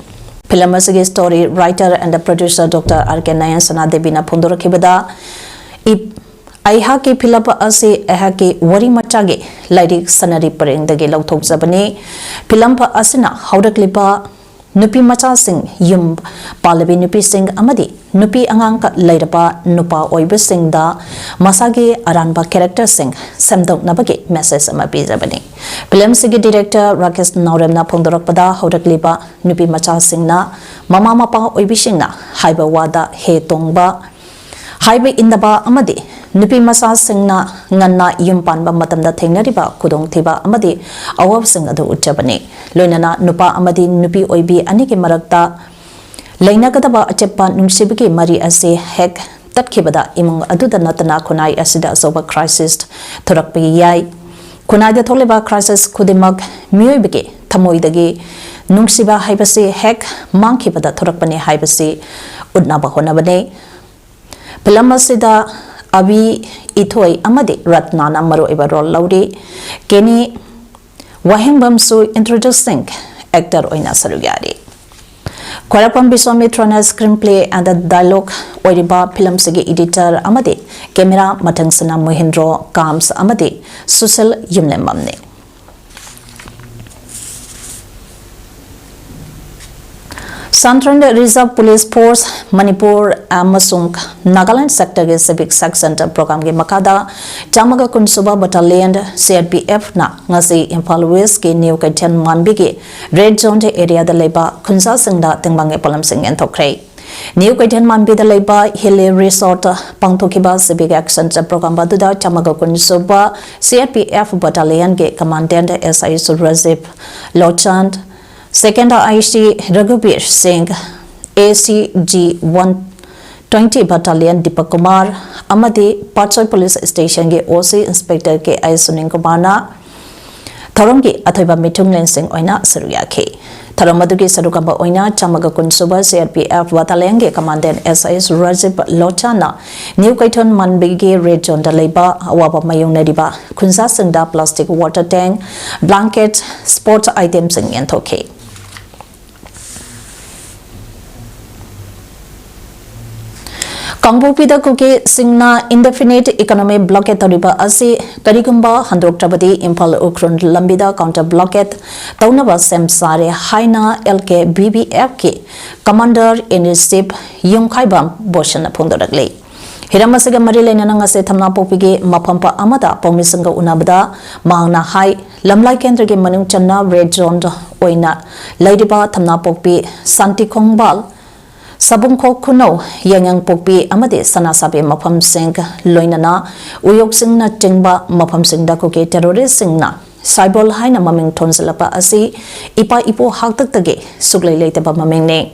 ꯐꯤꯂꯝ ꯑꯁꯤꯒꯤ story writer and producer doctor R K ꯅꯌꯟꯁꯅꯥ ꯗꯦꯕꯤꯅ ꯐꯣꯡꯗꯣꯔꯛꯈꯤꯕꯗ, ꯏꯞ-, ꯑꯩꯍꯥꯛꯀꯤ ꯐꯤꯂꯝ ꯑꯁꯤ ꯑꯩꯍꯥꯛꯀꯤ ꯋꯥꯔꯤ ꯃꯆꯥꯒꯤ ꯂꯥꯏꯔꯤꯛ ꯁꯅꯥꯔꯤ ꯄꯔꯦꯡꯗꯒꯤ ꯂꯧꯊꯣꯛꯆꯕꯅꯤ꯫ ꯐꯤꯂꯝ ꯑꯁꯤꯅ ꯍꯧꯔꯛꯂꯤꯕ ꯅꯨꯄꯤ ꯃꯆꯥꯁꯤꯡ, ꯌꯨꯝ ꯄꯥꯜꯂꯕꯤ ꯅꯨꯄꯤꯁꯤꯡ ꯑꯃꯗꯤ ꯅꯨꯄꯤ ꯑꯉꯥꯡ ꯂꯩꯔꯕ ꯅꯨꯄꯥ ꯑꯣꯏꯕꯁꯤꯡꯗ ꯃꯁꯥꯒꯤ ꯑꯔꯥꯟꯕ ꯀꯦꯔꯦꯛꯇꯔꯁꯤꯡ ꯁꯦꯝꯗꯣꯛꯅꯕꯒꯤ ꯃꯦꯁꯦꯖ ꯑꯃ ꯄꯤꯖꯕꯅꯤ꯫ ꯐꯤꯂꯝꯁꯤꯒꯤ ꯗꯤꯔꯦꯛꯇꯔ ꯔꯥꯀꯦꯁ ꯅꯥꯎꯔꯦꯝꯅ ꯐꯣꯡꯗꯣꯔꯛꯄꯗ, ꯍꯧꯔꯛꯂꯤꯕ ꯅꯨꯄꯤ ꯃꯆꯥꯁꯤꯡꯅ ꯃꯃꯥ ꯃꯄꯥ ꯑꯣꯏꯕꯤꯁꯤꯡꯅ ꯍꯥꯏꯕ ꯋꯥꯗ ꯍꯦ ꯇꯣꯡꯕ, ꯍꯥꯏꯕ ꯏꯟꯗꯕ ꯑꯃꯗꯤ ꯅꯨꯄꯤ ꯃꯆꯥꯁꯤꯡꯅ ꯉꯟꯅ ꯌꯨꯝ ꯄꯥꯟꯕ ꯃꯇꯝꯗ ꯊꯦꯡꯅꯔꯤꯕ ꯈꯨꯗꯣꯡꯊꯤꯕ ꯑꯃꯗꯤ ꯑꯋꯥꯕꯁꯤꯡ ꯑꯗꯨ ꯎꯠꯆꯕꯅꯤ꯫ ꯂꯣꯏꯅꯅ ꯅꯨꯄꯥ ꯑꯃꯗꯤ ꯅꯨꯄꯤ ꯑꯣꯏꯕꯤ ꯑꯅꯤꯒꯤ ꯃꯔꯛꯇ ꯂꯩꯅꯒꯗꯕ ꯑꯆꯦꯠꯄ ꯅꯨꯡꯁꯤꯕꯒꯤ ꯃꯔꯤ ꯑꯁꯤ ꯍꯦꯛ ꯇꯠꯈꯤꯕꯗ ꯏꯃꯨꯡ ꯑꯗꯨꯗ ꯅꯠꯇꯅ ꯈꯨꯟꯅꯥꯏ ꯑꯁꯤꯗ ꯑꯆꯧꯕ crisis ꯊꯣꯔꯛꯄ ꯌꯥꯏ꯫ ꯈꯨꯟꯅꯥꯏꯗ ꯊꯣꯛꯂꯤꯕ crisis ꯈꯨꯗꯤꯡꯃꯛ ꯃꯤꯑꯣꯏꯕꯒꯤ ꯊꯃꯣꯏꯗꯒꯤ ꯅꯨꯡꯁꯤꯕ ꯍꯥꯏꯕꯁꯤ ꯍꯦꯛ ꯃꯥꯡꯈꯤꯕꯗ ꯊꯣꯔꯛꯄꯅꯤ ꯍꯥꯏꯕꯁꯤ ꯎꯠꯅꯕ ꯍꯣꯠꯅꯕꯅꯤ꯫ ꯐꯤꯂꯝ ꯑꯁꯤꯗ ꯑꯕꯤ, ꯏꯊꯣꯏ ꯑꯃꯗꯤ ꯔꯠꯅꯥꯅ ꯃꯔꯨꯑꯣꯏꯕ role ꯂꯧꯔꯤ꯫ ꯀꯦꯅꯤ ꯋꯥꯍꯦꯡꯕꯝꯁꯨ introducing ꯑꯦꯛꯇꯔ ꯑꯣꯏꯅ ꯁꯔꯨꯛ ꯌꯥꯔꯤ꯫ ꯈ꯭ꯋꯥꯏꯔꯥꯛꯄꯝ ꯕꯤꯁ꯭ꯋꯥꯃꯤꯇ꯭ꯔꯅ screenplay and dialogue ꯑꯣꯏꯔꯤꯕ ꯐꯤꯂꯝꯁꯤꯒꯤ editor ꯑꯃꯗꯤ camera ꯃꯊꯪꯁꯤꯅ ꯃꯣꯍꯤꯟꯗ꯭ꯔꯣ ꯀꯥꯝꯁ ꯑꯃꯗꯤ Sushil ꯌꯨꯝꯂꯦꯝꯕꯝꯅꯤ꯫ Central Reserve Police Force Manipur ꯑꯃꯁꯨꯡ ꯅꯥꯒꯥꯂꯦꯟ sectorꯒꯤ civic section programꯒꯤ ꯃꯈꯥꯗ ꯆꯥꯝꯃꯒ ꯀꯨꯟ ꯁꯨꯕ Battalion CRPFꯅ ꯉꯁꯤ ꯏꯝꯐꯥꯜ Westꯀꯤ ꯅ꯭ꯌꯨ ꯀꯩꯊꯦꯜ ꯃꯥꯟꯕꯤꯒꯤ red zone areaꯗ ꯂꯩꯕ ꯈꯨꯟꯖꯥꯁꯤꯡꯗ ꯇꯦꯡꯕꯥꯡꯒꯤ ꯄꯣꯠꯂꯝꯁꯤꯡ ꯌꯦꯟꯊꯣꯛꯈ꯭ꯔꯦ꯫ ꯅ꯭ꯌꯨ ꯀꯩꯊꯦꯜ ꯃꯥꯟꯕꯤꯗ ꯂꯩꯕ Hilly Resort ꯄꯥꯡꯊꯣꯛꯈꯤꯕ civic action program ꯑꯗꯨꯗ ꯆꯥꯝꯃꯒ ꯀꯨꯟ ꯁꯨꯕ CRPF Battalionꯒꯤ Commandant SI ꯁꯨꯔꯖꯤꯞ ꯂꯣꯆꯥꯟ, Second IG ꯔꯘꯨꯕꯤꯔ ꯁꯤꯡ, ACG one twenty Battalion Deepak Kumar ꯑꯃꯗꯤ ꯄꯥꯠꯁꯣꯏ Police Stationꯒꯤ OC Inspector ꯀꯦ ꯑꯥꯏ ꯁꯨꯅꯤꯜ ꯀꯨꯃꯥꯔꯅ ꯊꯧꯔꯝꯒꯤ ꯑꯊꯣꯏꯕ ꯃꯤꯊꯨꯡꯂꯦꯟꯁꯤꯡ ꯑꯣꯏꯅ ꯁꯔꯨꯛ ꯌꯥꯈꯤ꯫ ꯊꯧꯔꯝ ꯑꯗꯨꯒꯤ ꯁꯔꯨꯛ ꯑꯃ ꯑꯣꯏꯅ ꯆꯥꯝꯃꯒ ꯀꯨꯟ ꯁꯨꯕ CRPF Battalionꯒꯤ Commandant SI Rajiv ꯂꯣꯆꯥꯟꯅ new ꯀꯩꯊꯦꯜ ꯃꯥꯟꯕꯤꯒꯤ red zoneꯗ ꯂꯩꯕ ꯑꯋꯥꯕ ꯃꯥꯌꯣꯛꯅꯔꯤꯕ ꯈꯨꯟꯖꯥꯁꯤꯡꯗ plastic water tank, blanket, sports itemꯁꯤꯡ ꯌꯦꯟꯊꯣꯛꯈꯤ꯫ ꯀꯥꯡꯄꯣꯛꯄꯤꯗ ꯀꯨꯀꯤꯁꯤꯡꯅ indefinite economic blockade ꯇꯧꯔꯤꯕ ꯑꯁꯤ ꯀꯔꯤꯒꯨꯝꯕ ꯍꯟꯗꯣꯛꯇ꯭ꯔꯕꯗꯤ ꯏꯝꯐꯥꯜ ꯎꯈ꯭ꯔꯨꯜ ꯂꯝꯕꯤꯗ counter blockade ꯇꯧꯅꯕ ꯁꯦꯝ ꯁꯥꯔꯦ ꯍꯥꯏꯅ LKBBFꯀꯤ Commander in Chief ꯌꯨꯝꯈꯥꯏꯕꯝ ꯕꯣꯁꯟꯅ ꯐꯣꯡꯗꯣꯔꯛꯂꯤ꯫ ꯍꯤꯔꯝ ꯑꯁꯤꯒ ꯃꯔꯤ ꯂꯩꯅꯅ ꯉꯁꯤ ꯊꯝꯅꯥꯄꯣꯛꯄꯤꯒꯤ ꯃꯐꯝ ꯑꯃꯗ ꯄꯥꯎꯃꯤꯁꯤꯡꯒ ꯎꯅꯕꯗ ꯃꯍꯥꯛꯅ ꯍꯥꯏ, ꯂꯝꯂꯥꯏ ꯀꯦꯟꯗ꯭ꯔꯒꯤ ꯃꯅꯨꯡ ꯆꯟꯅ red zone ꯑꯣꯏꯅ ꯂꯩꯔꯤꯕ ꯊꯝꯅꯥꯄꯣꯛꯄꯤ, ꯁꯥꯟꯇꯤ ꯈꯣꯡꯕꯥꯜ, ꯁꯥꯕꯨꯡꯈꯣꯛ ꯈꯨꯅꯧ, ꯌꯥꯏꯉꯪꯄꯣꯛꯄꯤ ꯑꯃꯗꯤ ꯁꯅꯥꯁꯥꯕꯤ ꯃꯐꯝꯁꯤꯡ, ꯂꯣꯏꯅꯅ ꯎꯌꯣꯛꯁꯤꯡꯅꯆꯤꯡꯕ ꯃꯐꯝꯁꯤꯡꯗ ꯀꯨꯀꯤ terroristꯁꯤꯡꯅ ꯁꯥꯏꯕꯣꯜ ꯍꯥꯏꯅ ꯃꯃꯤꯡ ꯊꯣꯟꯖꯤꯜꯂꯛꯄ ꯑꯁꯤ ꯏꯄꯥ ꯏꯄꯨ ꯍꯥꯛꯇꯛꯇꯒꯤ ꯁꯨꯛꯂꯩ ꯂꯩꯇꯕ ꯃꯃꯤꯡꯅꯤ꯫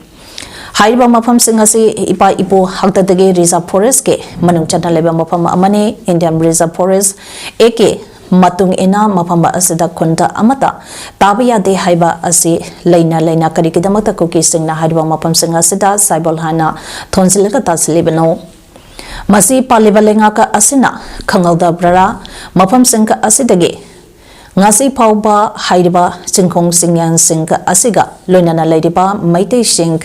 ꯍꯥꯏꯔꯤꯕ ꯃꯐꯝꯁꯤꯡ ꯑꯁꯤ ꯏꯄꯥ ꯏꯄꯨ ꯍꯥꯛꯇꯛꯇꯒꯤ reserve forestꯀꯤ ꯃꯅꯨꯡ ꯆꯟꯅ ꯂꯩꯕ ꯃꯐꯝ ꯑꯃꯅꯤ꯫ Indian Reserve Forest, A K, ꯃꯇꯨꯡ ꯏꯟꯅ ꯃꯐꯝ ꯑꯁꯤꯗ ꯈꯨꯟꯗ ꯑꯃꯠꯇ ꯇꯥꯕ ꯌꯥꯗꯦ ꯍꯥꯏꯕ ꯑꯁꯤ ꯂꯩꯅ ꯂꯩꯅ ꯀꯔꯤꯒꯤꯗꯃꯛꯇ ꯀꯨꯀꯤꯁꯤꯡꯅ ꯍꯥꯏꯔꯤꯕ ꯃꯐꯝꯁꯤꯡ ꯑꯁꯤꯗ ꯁꯥꯏꯕꯣꯜ ꯍꯥꯏꯅ ꯊꯣꯟꯖꯤꯜꯂꯒ ꯇꯥꯁꯤꯜꯂꯤꯕꯅꯣ? ꯃꯁꯤ ꯄꯥꯜꯂꯤꯕ ꯂꯩꯉꯥꯛ ꯑꯁꯤꯅ ꯈꯪꯍꯧꯗꯕ꯭ꯔꯥ? ꯃꯐꯝꯁꯤꯡ ꯑꯁꯤꯗꯒꯤ ꯉꯁꯤ ꯐꯥꯎꯕ ꯍꯥꯏꯔꯤꯕ ꯆꯤꯡꯈꯣꯡ ꯆꯤꯡꯌꯥꯟꯁꯤꯡ ꯑꯁꯤꯒ ꯂꯣꯏꯅꯅ ꯂꯩꯔꯤꯕ ꯃꯩꯇꯩꯁꯤꯡ,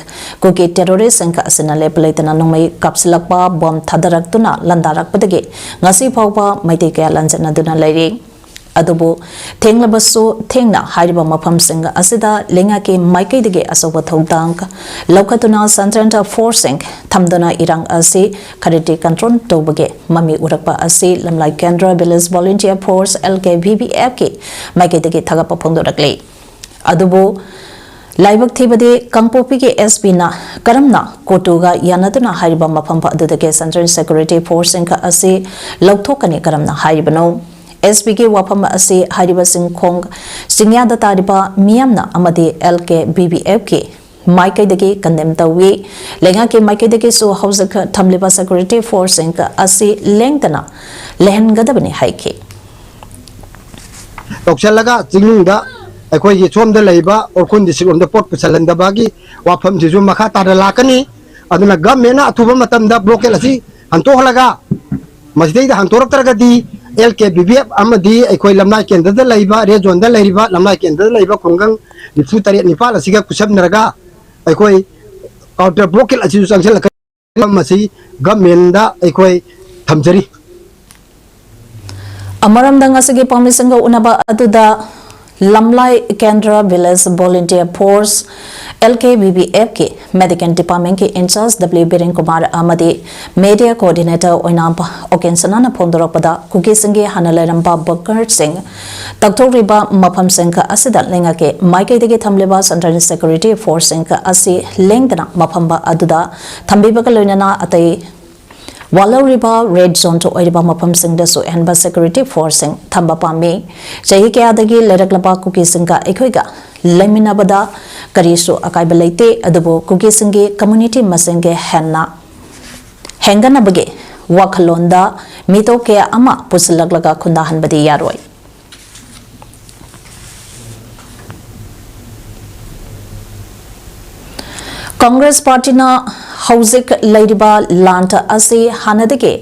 ꯀꯨꯀꯤ ꯇꯦꯔꯣꯔꯤꯁꯁꯤꯡ ꯑꯁꯤꯅ ꯂꯦꯞꯄ ꯂꯩꯇꯅ ꯅꯣꯡꯃꯩ ꯀꯥꯞꯁꯤꯜꯂꯛꯄ, ꯕꯣꯝ ꯊꯥꯗꯔꯛꯇꯨꯅ ꯂꯥꯟꯗꯥꯔꯛꯄꯗꯒꯤ ꯉꯁꯤ ꯐꯥꯎꯕ ꯃꯩꯇꯩ ꯀꯌꯥ ꯂꯥꯟꯖꯦꯟꯅꯗꯨꯅ ꯂꯩꯔꯤ꯫ ꯑꯗꯨꯕꯨ ꯊꯦꯡꯂꯕꯁꯨ ꯊꯦꯡꯅ ꯍꯥꯏꯔꯤꯕ ꯃꯐꯝꯁꯤꯡ ꯑꯁꯤꯗ ꯂꯩꯉꯥꯛꯀꯤ ꯃꯥꯏꯀꯩꯗꯒꯤ ꯑꯆꯧꯕ ꯊꯧꯗꯥꯡ ꯂꯧꯈꯠꯇꯨꯅ ꯁꯦꯟꯇ꯭ꯔꯦꯜ ꯐꯣꯔꯁꯁꯤꯡ ꯊꯝꯗꯨꯅ ꯏꯔꯥꯡ ꯑꯁꯤ ꯈꯔꯗꯤ ꯀꯟꯇ꯭ꯔꯣꯜ ꯇꯧꯕꯒꯤ ꯃꯃꯤ ꯎꯔꯛꯄ ꯑꯁꯤ ꯂꯝꯂꯥꯏ ꯀꯦꯟꯗ꯭ꯔ ꯚꯤꯂꯦꯖ ꯚꯣꯂꯨꯟꯇꯤꯌꯔ ꯐꯣꯔꯁ, ꯑꯦꯜ ꯀꯦ ꯚꯤ ꯚꯤ ꯑꯦꯐꯀꯤ ꯃꯥꯏꯀꯩꯗꯒꯤ ꯊꯥꯒꯠꯄ ꯐꯣꯡꯗꯣꯔꯛꯂꯤ꯫ ꯑꯗꯨꯕꯨ ꯂꯥꯏꯕꯛ ꯊꯤꯕꯗꯤ ꯀꯥꯡꯄꯣꯛꯄꯤꯒꯤ ꯑꯦꯁ ꯄꯤꯅ ꯀꯔꯝꯅ ꯀꯣꯇꯨꯒ ꯌꯥꯅꯗꯨꯅ ꯍꯥꯏꯔꯤꯕ ꯃꯐꯝ ꯑꯗꯨꯗꯒꯤ ꯁꯦꯟꯇ꯭ꯔꯦꯜ ꯁꯦꯀ꯭ꯌꯨꯔꯤꯇꯤ ꯐꯣꯔꯁꯁꯤꯡ ꯑꯁꯤ ꯂꯧꯊꯣꯛꯀꯅꯤ ꯀꯔꯝꯅ ꯍꯥꯏꯔꯤꯕꯅꯣ? ꯑꯦꯁ ꯄꯤꯒꯤ ꯋꯥꯐꯝ ꯑꯁꯤ ꯍꯥꯏꯔꯤꯕ ꯆꯤꯡꯈꯣꯡ ꯆꯤꯡꯌꯥꯗ ꯇꯥꯔꯤꯕ ꯃꯤꯌꯥꯝꯅ ꯑꯃꯗꯤ ꯑꯦꯜ ꯀꯦ ꯚꯤ ꯚꯤ ꯑꯦꯐꯀꯤ ꯃꯥꯏꯀꯩꯗꯒꯤ ꯀꯟꯗꯦꯝ ꯇꯧꯏ꯫ ꯂꯩꯉꯥꯛꯀꯤ ꯃꯥꯏꯀꯩꯗꯒꯤꯁꯨ ꯍꯧꯖꯤꯛ ꯊꯝꯂꯤꯕ ꯁꯦꯀ꯭ꯌꯨꯔꯤꯇꯤ ꯐꯣꯔꯁꯁꯤꯡ ꯑꯁꯤ ꯂꯦꯡꯗꯅ ꯂꯩꯍꯟꯒꯗꯕꯅꯤ ꯍꯥꯏꯈꯤ꯫ ꯇꯧꯁꯤꯜꯂꯒ ꯆꯤꯡꯅꯨꯡꯗ ꯑꯩꯈꯣꯏꯒꯤ ꯁꯣꯝꯗ ꯂꯩꯕ ꯎꯈ꯭ꯔꯨꯜ ꯗꯤꯁꯇ꯭ꯔꯤꯛ ꯂꯣꯝꯗ ꯄꯣꯠ ꯄꯨꯁꯤꯜꯍꯟꯗꯕꯒꯤ ꯋꯥꯐꯝꯁꯤꯁꯨ ꯃꯈꯥ ꯇꯥꯅ ꯂꯥꯛꯀꯅꯤ꯫ ꯑꯗꯨꯅ ꯒꯚꯔꯟꯃꯦꯟꯅ ꯑꯊꯨꯕ ꯃꯇꯝꯗ ꯕ꯭ꯂꯣꯀꯦꯠ ꯑꯁꯤ ꯍꯟꯗꯣꯛꯍꯜꯂꯒ ꯃꯁꯤꯗꯩꯗ ꯍꯟꯗꯣꯔꯛꯇ꯭ꯔꯒꯗꯤ ꯑꯦꯜ ꯀꯦ ꯕꯤ ꯕꯤ ꯑꯦꯐ ꯑꯃꯗꯤ ꯑꯩꯈꯣꯏ ꯂꯝꯂꯥꯏ ꯀꯦꯟꯗ꯭ꯔꯗ ꯂꯩꯔꯤꯕ, ꯔꯦꯗ ꯖꯣꯟꯗ ꯂꯩꯔꯤꯕ, ꯂꯝꯂꯥꯏ ꯀꯦꯟꯗ꯭ꯔꯗ ꯂꯩꯔꯤꯕ ꯈꯨꯡꯒꯪ ꯅꯤꯐꯨ ꯇꯔꯦꯠ ꯅꯤꯄꯥꯜ ꯑꯁꯤꯒ ꯈꯨꯠꯁꯝꯅꯔꯒ ꯑꯩꯈꯣꯏ ꯀꯥꯎꯟꯇꯔ ꯕ꯭ꯂꯣꯀꯦꯠ ꯑꯁꯤꯁꯨ ꯆꯪꯁꯤꯜꯂꯛꯀꯅꯤ꯫ ꯃꯁꯤ ꯒꯚꯔꯟꯃꯦꯟꯗ ꯑꯩꯈꯣꯏ ꯊꯝꯖꯔꯤ꯫ ꯑꯃꯔꯣꯝꯗ ꯉꯁꯤꯒꯤ ꯄꯥꯎꯃꯤꯁꯤꯡꯒ ꯎꯅꯕ ꯑꯗꯨꯗ ꯂꯝꯂꯥꯏ ꯀꯦꯟꯗ꯭ꯔ ꯚꯤꯂꯦꯖ ꯚꯣꯂꯨꯟꯇꯤꯌꯔ ꯐꯣꯔꯁ, ꯑꯦꯜ ꯀꯦ ꯚꯤ ꯚꯤ ꯑꯦꯐꯀꯤ ꯃꯦꯗꯤꯀꯦꯜ ꯗꯤꯄꯥꯔꯠꯃꯦꯟꯒꯤ ꯏꯟꯆꯥꯔꯖ ꯗꯕ꯭ꯂꯤꯎ ꯕꯤꯔꯦꯟ ꯀꯨꯃꯥꯔ ꯑꯃꯗꯤ ꯃꯦꯗꯤꯌꯥ ꯀꯣꯑꯣꯔꯗꯤꯅꯦꯇꯔ ꯑꯣꯏꯅꯥꯝ ꯑꯣꯀꯦꯟ ꯁꯅꯥꯅ ꯐꯣꯡꯗꯣꯔꯛꯄꯗ ꯀꯨꯀꯤꯁꯤꯡꯒꯤ ꯍꯥꯟꯅ ꯂꯩꯔꯝꯕ ꯕꯪꯀꯔꯁꯤꯡ ꯇꯛꯊꯣꯛꯂꯤꯕ ꯃꯐꯝꯁꯤꯡ ꯑꯁꯤꯗ ꯂꯩꯉꯥꯛꯀꯤ ꯃꯥꯏꯀꯩꯗꯒꯤ ꯊꯝꯂꯤꯕ ꯁꯦꯟꯇ꯭ꯔꯦꯜ ꯁꯦꯀ꯭ꯌꯨꯔꯤꯇꯤ ꯐꯣꯔꯁꯁꯤꯡ ꯑꯁꯤ ꯂꯦꯡꯗꯅ ꯃꯐꯝ ꯑꯗꯨꯗ ꯊꯝꯕꯤꯕꯒ ꯂꯣꯏꯅꯅ ꯑꯇꯩ ꯋꯥꯠꯍꯧꯔꯤꯕ ꯔꯦꯗ ꯖꯣꯟ ꯑꯣꯏꯔꯤꯕ ꯃꯐꯝꯁꯤꯡꯗꯁꯨ ꯑꯍꯦꯟꯕ ꯁꯦꯀ꯭ꯌꯨꯔꯤꯇꯤ ꯐꯣꯔꯁꯁꯤꯡ ꯊꯝꯕ ꯄꯥꯝꯃꯤ꯫ ꯆꯍꯤ ꯀꯌꯥꯗꯒꯤ ꯂꯩꯔꯛꯂꯕ ꯀꯨꯀꯤꯁꯤꯡꯒ ꯑꯩꯈꯣꯏꯒ ꯂꯩꯃꯤꯟꯅꯕꯗ ꯀꯔꯤꯁꯨ ꯑꯀꯥꯏꯕ ꯂꯩꯇꯦ, ꯑꯗꯨꯕꯨ ꯀꯨꯀꯤꯁꯤꯡꯒꯤ ꯀꯝꯃ꯭ꯌꯨꯅꯤꯇꯤ ꯃꯁꯤꯡꯒꯤ ꯍꯦꯟꯅ ꯍꯦꯟꯒꯠꯅꯕꯒꯤ ꯋꯥꯈꯜꯂꯣꯟꯗ ꯃꯤꯇꯣꯞ ꯀꯌꯥ ꯑꯃ ꯄꯨꯁꯤꯜꯂꯛꯂꯒ ꯈꯨꯟꯗꯥꯍꯟꯕꯗꯤ ꯌꯥꯔꯣꯏ꯫ ꯀꯪꯒ꯭ꯔꯦꯁ ꯄꯥꯔꯇꯤꯅ ꯍꯧꯖꯤꯛ ꯂꯩꯔꯤꯕ ꯂꯥꯟ ꯑꯁꯤ ꯍꯥꯟꯅꯗꯒꯤ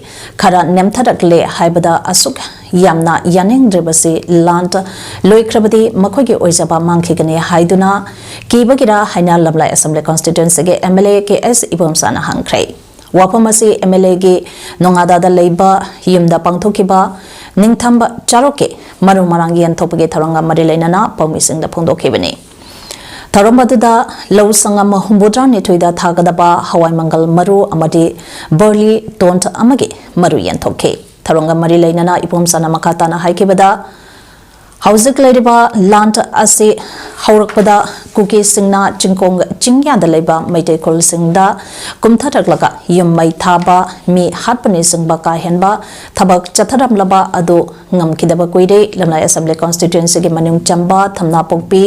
ꯈꯔ ꯅꯦꯝꯊꯔꯛꯂꯦ ꯍꯥꯏꯕꯗ ꯑꯁꯨꯛ ꯌꯥꯝꯅ ꯌꯥꯅꯤꯡꯗ꯭ꯔꯤꯕꯁꯤ ꯂꯥꯟ ꯂꯣꯏꯈ꯭ꯔꯕꯗꯤ ꯃꯈꯣꯏꯒꯤ ꯑꯣꯏꯖꯕ ꯃꯥꯡꯈꯤꯒꯅꯤ ꯍꯥꯏꯗꯨꯅ ꯀꯤꯕꯒꯤꯔ ꯍꯥꯏꯅ ꯂꯝꯂꯥꯏ ꯑꯦꯁꯦꯝꯕ꯭ꯂꯤ ꯀꯣꯟꯁꯇꯤꯇ꯭ꯋꯦꯟꯁꯤꯒꯤ MLA ꯀꯦ ꯑꯦꯁ ꯏꯕꯣꯝꯆꯥꯅ ꯍꯪꯈ꯭ꯔꯦ꯫ ꯋꯥꯐꯝ ꯑꯁꯤ MLAꯒꯤ ꯅꯣꯉꯥꯗꯥꯗ ꯂꯩꯕ ꯌꯨꯝꯗ ꯄꯥꯡꯊꯣꯛꯈꯤꯕ ꯅꯤꯡꯊꯝꯕ ꯆꯥꯔꯣꯛꯀꯤ ꯃꯔꯨ ꯃꯔꯥꯡ ꯌꯦꯟꯊꯣꯛꯄꯒꯤ ꯊꯧꯔꯝꯒ ꯃꯔꯤ ꯂꯩꯅꯅ ꯄꯥꯎꯃꯤꯁꯤꯡꯗ ꯐꯣꯡꯗꯣꯛꯈꯤꯕꯅꯤ꯫ ꯊꯧꯔꯝ ꯑꯗꯨꯗ ꯂꯧ ꯁꯪꯒꯝ ꯍꯨꯝꯐꯨꯇꯔꯥꯅꯤꯊꯣꯏꯗ ꯊꯥꯒꯗꯕ ꯍꯋꯥꯏ ꯃꯪꯒꯜ ꯃꯔꯨ ꯑꯃꯗꯤ ꯕꯔꯂꯤ ꯇꯣꯟ ꯑꯃꯒꯤ ꯃꯔꯨ ꯌꯦꯟꯊꯣꯛꯈꯤ꯫ ꯊꯧꯔꯝꯒ ꯃꯔꯤ ꯂꯩꯅꯅ ꯏꯕꯣꯝꯆꯥꯅ ꯃꯈꯥ ꯇꯥꯅ ꯍꯥꯏꯈꯤꯕꯗ, ꯍꯧꯖꯤꯛ ꯂꯩꯔꯤꯕ ꯂꯥꯟ ꯑꯁꯤ ꯍꯧꯔꯛꯄꯗ ꯀꯨꯀꯤꯁꯤꯡꯅ ꯆꯤꯡꯈꯣꯡ ꯆꯤꯡꯌꯥꯗ ꯂꯩꯕ ꯃꯩꯇꯩ ꯈꯨꯜꯁꯤꯡꯗ ꯀꯨꯝꯊꯔꯛꯂꯒ ꯌꯨꯝ ꯃꯩ ꯊꯥꯕ, ꯃꯤ ꯍꯥꯠꯄꯅꯆꯤꯡꯕ ꯀꯥ ꯍꯦꯟꯕ ꯊꯕꯛ ꯆꯠꯊꯔꯝꯂꯕ ꯑꯗꯨ ꯉꯝꯈꯤꯗꯕ ꯀꯨꯏꯔꯦ꯫ ꯂꯝꯂꯥꯏ ꯑꯦꯁꯦꯝꯕ꯭ꯂꯤ ꯀꯣꯟꯁꯇꯤꯇ꯭ꯋꯦꯟꯁꯤꯒꯤ ꯃꯅꯨꯡ ꯆꯟꯕ ꯊꯝꯅꯥꯄꯣꯛꯄꯤ,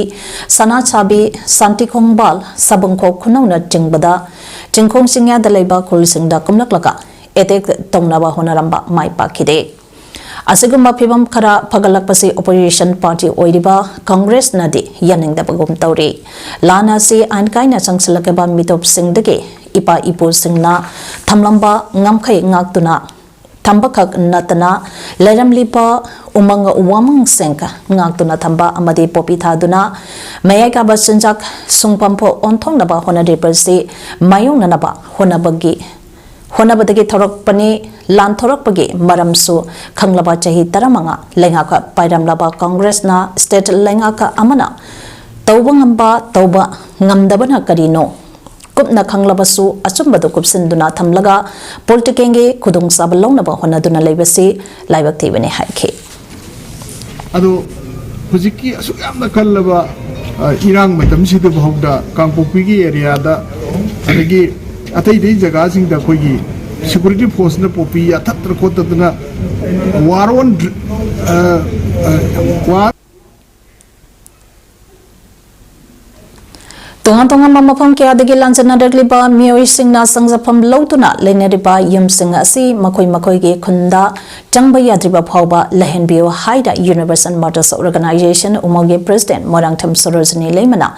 ꯁꯅꯥꯁꯥꯕꯤ, ꯁꯥꯟꯇꯤꯈꯣꯡꯕꯥꯜ, ꯁꯥꯕꯨꯡꯈꯣꯛ ꯈꯨꯅꯧꯅ ꯆꯤꯡꯕꯗ ꯆꯤꯡꯈꯣꯡ ꯆꯤꯡꯌꯥꯗ ꯂꯩꯕ ꯈꯨꯜꯁꯤꯡꯗ ꯀꯨꯝꯂꯛꯂꯒ ꯑꯦꯇꯦꯛ ꯇꯧꯅꯕ ꯍꯣꯠꯅꯔꯝꯕ ꯃꯥꯏ ꯄꯥꯛꯈꯤꯗꯦ꯫ ꯑꯁꯤꯒꯨꯝꯕ ꯐꯤꯚꯝ ꯈꯔ ꯐꯒꯠꯂꯛꯄꯁꯤ ꯑꯣꯄꯣꯖꯤꯁꯟ ꯄꯥꯔꯇꯤ ꯑꯣꯏꯔꯤꯕ ꯀꯪꯒ꯭ꯔꯦꯁꯅꯗꯤ ꯌꯥꯅꯤꯡꯗꯕꯒꯨꯝ ꯇꯧꯔꯤ꯫ ꯂꯥꯟ ꯑꯁꯤ ꯑꯥꯏꯟ ꯀꯥꯏꯅ ꯆꯪꯁꯤꯜꯂꯛꯂꯕ ꯃꯤꯇꯣꯞꯁꯤꯡꯗꯒꯤ ꯏꯄꯥ ꯏꯄꯨꯁꯤꯡꯅ ꯊꯝꯂꯝꯕ ꯉꯝꯈꯩ ꯉꯥꯛꯇꯨꯅ ꯊꯝꯕꯈꯛ ꯅꯠꯇꯅ ꯂꯩꯔꯝꯂꯤꯕ ꯎꯃꯪ ꯋꯥꯃꯪꯁꯤꯡ ꯉꯥꯛꯇꯨꯅ ꯊꯝꯕ ꯑꯃꯗꯤ ꯄꯣꯄꯤ ꯊꯥꯗꯨꯅ ꯃꯌꯥꯏ ꯀꯥꯕ ꯆꯤꯟꯖꯥꯛ ꯁꯨꯡꯐꯝ ꯑꯣꯟꯊꯣꯛꯅꯕ ꯍꯣꯠꯅꯔꯤꯕꯁꯤ ꯃꯥꯌꯣꯛꯅꯅꯕ ꯍꯣꯠꯅꯕꯒꯤ ꯍꯣꯠꯅꯕꯗꯒꯤ ꯊꯣꯔꯛꯄꯅꯤ꯫ ꯂꯥꯟ ꯊꯣꯔꯛꯄꯒꯤ ꯃꯔꯝꯁꯨ ꯈꯪꯂꯕ ꯆꯍꯤ ꯇꯔꯥꯃꯉꯥ ꯂꯩꯉꯥꯛ ꯄꯥꯏꯔꯝꯂꯕ ꯀꯪꯒ꯭ꯔꯦꯁꯅ ꯁ꯭ꯇꯦꯠ ꯂꯩꯉꯥꯛ ꯑꯃꯅ ꯇꯧꯕ ꯉꯝꯕ, ꯇꯧꯕ ꯉꯝꯗꯕꯅ ꯀꯔꯤꯅꯣ? ꯀꯨꯞꯅ ꯈꯪꯂꯕꯁꯨ ꯑꯆꯨꯝꯕꯗꯨ ꯀꯨꯞꯁꯤꯟꯗꯨꯅ ꯊꯝꯂꯒ ꯄꯣꯂꯤꯇꯤꯀꯦꯜꯒꯤ ꯈꯨꯗꯣꯡꯆꯥꯕ ꯂꯧꯅꯕ ꯍꯣꯠꯅꯗꯨꯅ ꯂꯩꯕꯁꯤ ꯂꯥꯏꯕꯛ ꯊꯤꯕꯅꯤ ꯍꯥꯏꯈꯤ꯫ ꯑꯗꯣ ꯍꯧꯖꯤꯛꯀꯤ ꯑꯁꯨꯛ ꯌꯥꯝꯅ ꯀꯜꯂꯕ, ꯑ, ꯏꯔꯥꯡ ꯃꯇꯝꯁꯤꯗ ꯐꯥꯎꯗ ꯀꯥꯡꯄꯣꯛꯄꯤꯒꯤ ꯑꯦꯔꯤꯌꯥꯗ, ꯑꯗꯒꯤ ꯑꯇꯩ ꯑꯇꯩ ꯖꯒꯥꯁꯤꯡꯗ ꯑꯩꯈꯣꯏꯒꯤ ꯁꯦꯀ꯭ꯌꯨꯔꯤꯇꯤ ꯐꯣꯔꯁꯅ ꯄꯣꯄꯤ ꯌꯥꯊꯠꯇꯅ ꯈꯣꯠꯇꯗꯅ ꯋꯥꯔ ꯑꯣꯟ, ꯑ, ꯑ, ꯋꯥꯔ ꯇꯣꯉꯥꯟ ꯇꯣꯉꯥꯟꯕ ꯃꯐꯝ ꯀꯌꯥꯗꯒꯤ ꯂꯥꯟꯖꯦꯟꯅꯔꯛꯂꯤꯕ ꯃꯤꯑꯣꯏꯁꯤꯡꯅ ꯆꯪꯖꯐꯝ ꯂꯧꯗꯨꯅ ꯂꯩꯅꯔꯤꯕ ꯌꯨꯝꯁꯤꯡ ꯑꯁꯤ ꯃꯈꯣꯏ ꯃꯈꯣꯏꯒꯤ ꯈꯨꯟꯗ ꯆꯪꯕ ꯌꯥꯗ꯭ꯔꯤꯕ ꯐꯥꯎꯕ ꯂꯩꯍꯟꯕꯤꯌꯨ ꯍꯥꯏꯅ Universal Mothers Organization ꯎꯃꯪꯒꯤ President ꯃꯣꯏꯔꯥꯡꯊꯦꯝ ꯁꯣꯔꯣꯖꯤꯅꯤ ꯂꯩꯃꯅ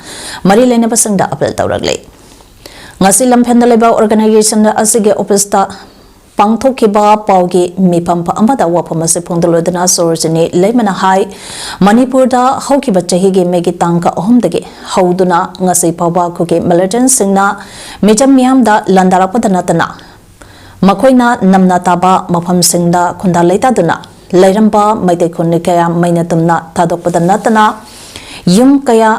ꯃꯔꯤ ꯂꯩꯅꯕꯁꯤꯡꯗ ꯑꯄꯤꯜ ꯇꯧꯔꯛꯂꯤ꯫ ꯉꯁꯤ ꯂꯝꯐꯦꯜꯗ ꯂꯩꯕ organization ꯑꯁꯤꯒꯤ officeꯇ ꯄꯥꯡꯊꯣꯛꯈꯤꯕ ꯄꯥꯎꯒꯤ ꯃꯤꯐꯝ ꯑꯃꯗ ꯋꯥꯐꯝ ꯑꯁꯤ ꯐꯣꯡꯗꯣꯛꯂꯗꯨꯅ ꯁꯣꯔꯣꯖꯤꯅꯤ ꯂꯩꯃꯅ ꯍꯥꯏ, ꯃꯅꯤꯄꯨꯔꯗ ꯍꯧꯈꯤꯕ ꯆꯍꯤꯒꯤ ꯃꯦꯒꯤ ꯇꯥꯡ ꯑꯍꯨꯝꯗꯒꯤ ꯍꯧꯗꯨꯅ ꯉꯁꯤ ꯐꯥꯎꯕ ꯈꯨꯜꯒꯤ ꯃꯤꯂꯤꯇꯦꯟꯁꯤꯡꯅ ꯃꯤꯆꯝ ꯃꯤꯌꯥꯝꯗ ꯂꯥꯟꯗꯥꯔꯛꯄꯗ ꯅꯠꯇꯅ ꯃꯈꯣꯏꯅ ꯅꯝꯅ ꯇꯥꯕ ꯃꯐꯝꯁꯤꯡꯗ ꯈꯨꯟꯗꯥ ꯂꯩꯇꯥꯗꯨꯅ ꯂꯩꯔꯝꯕ ꯃꯩꯇꯩ ꯈꯨꯟ ꯀꯌꯥ ꯃꯩꯅ ꯇꯨꯝꯅ ꯊꯥꯗꯣꯛꯄꯗ ꯅꯠꯇꯅ ꯌꯨꯝ ꯀꯌꯥ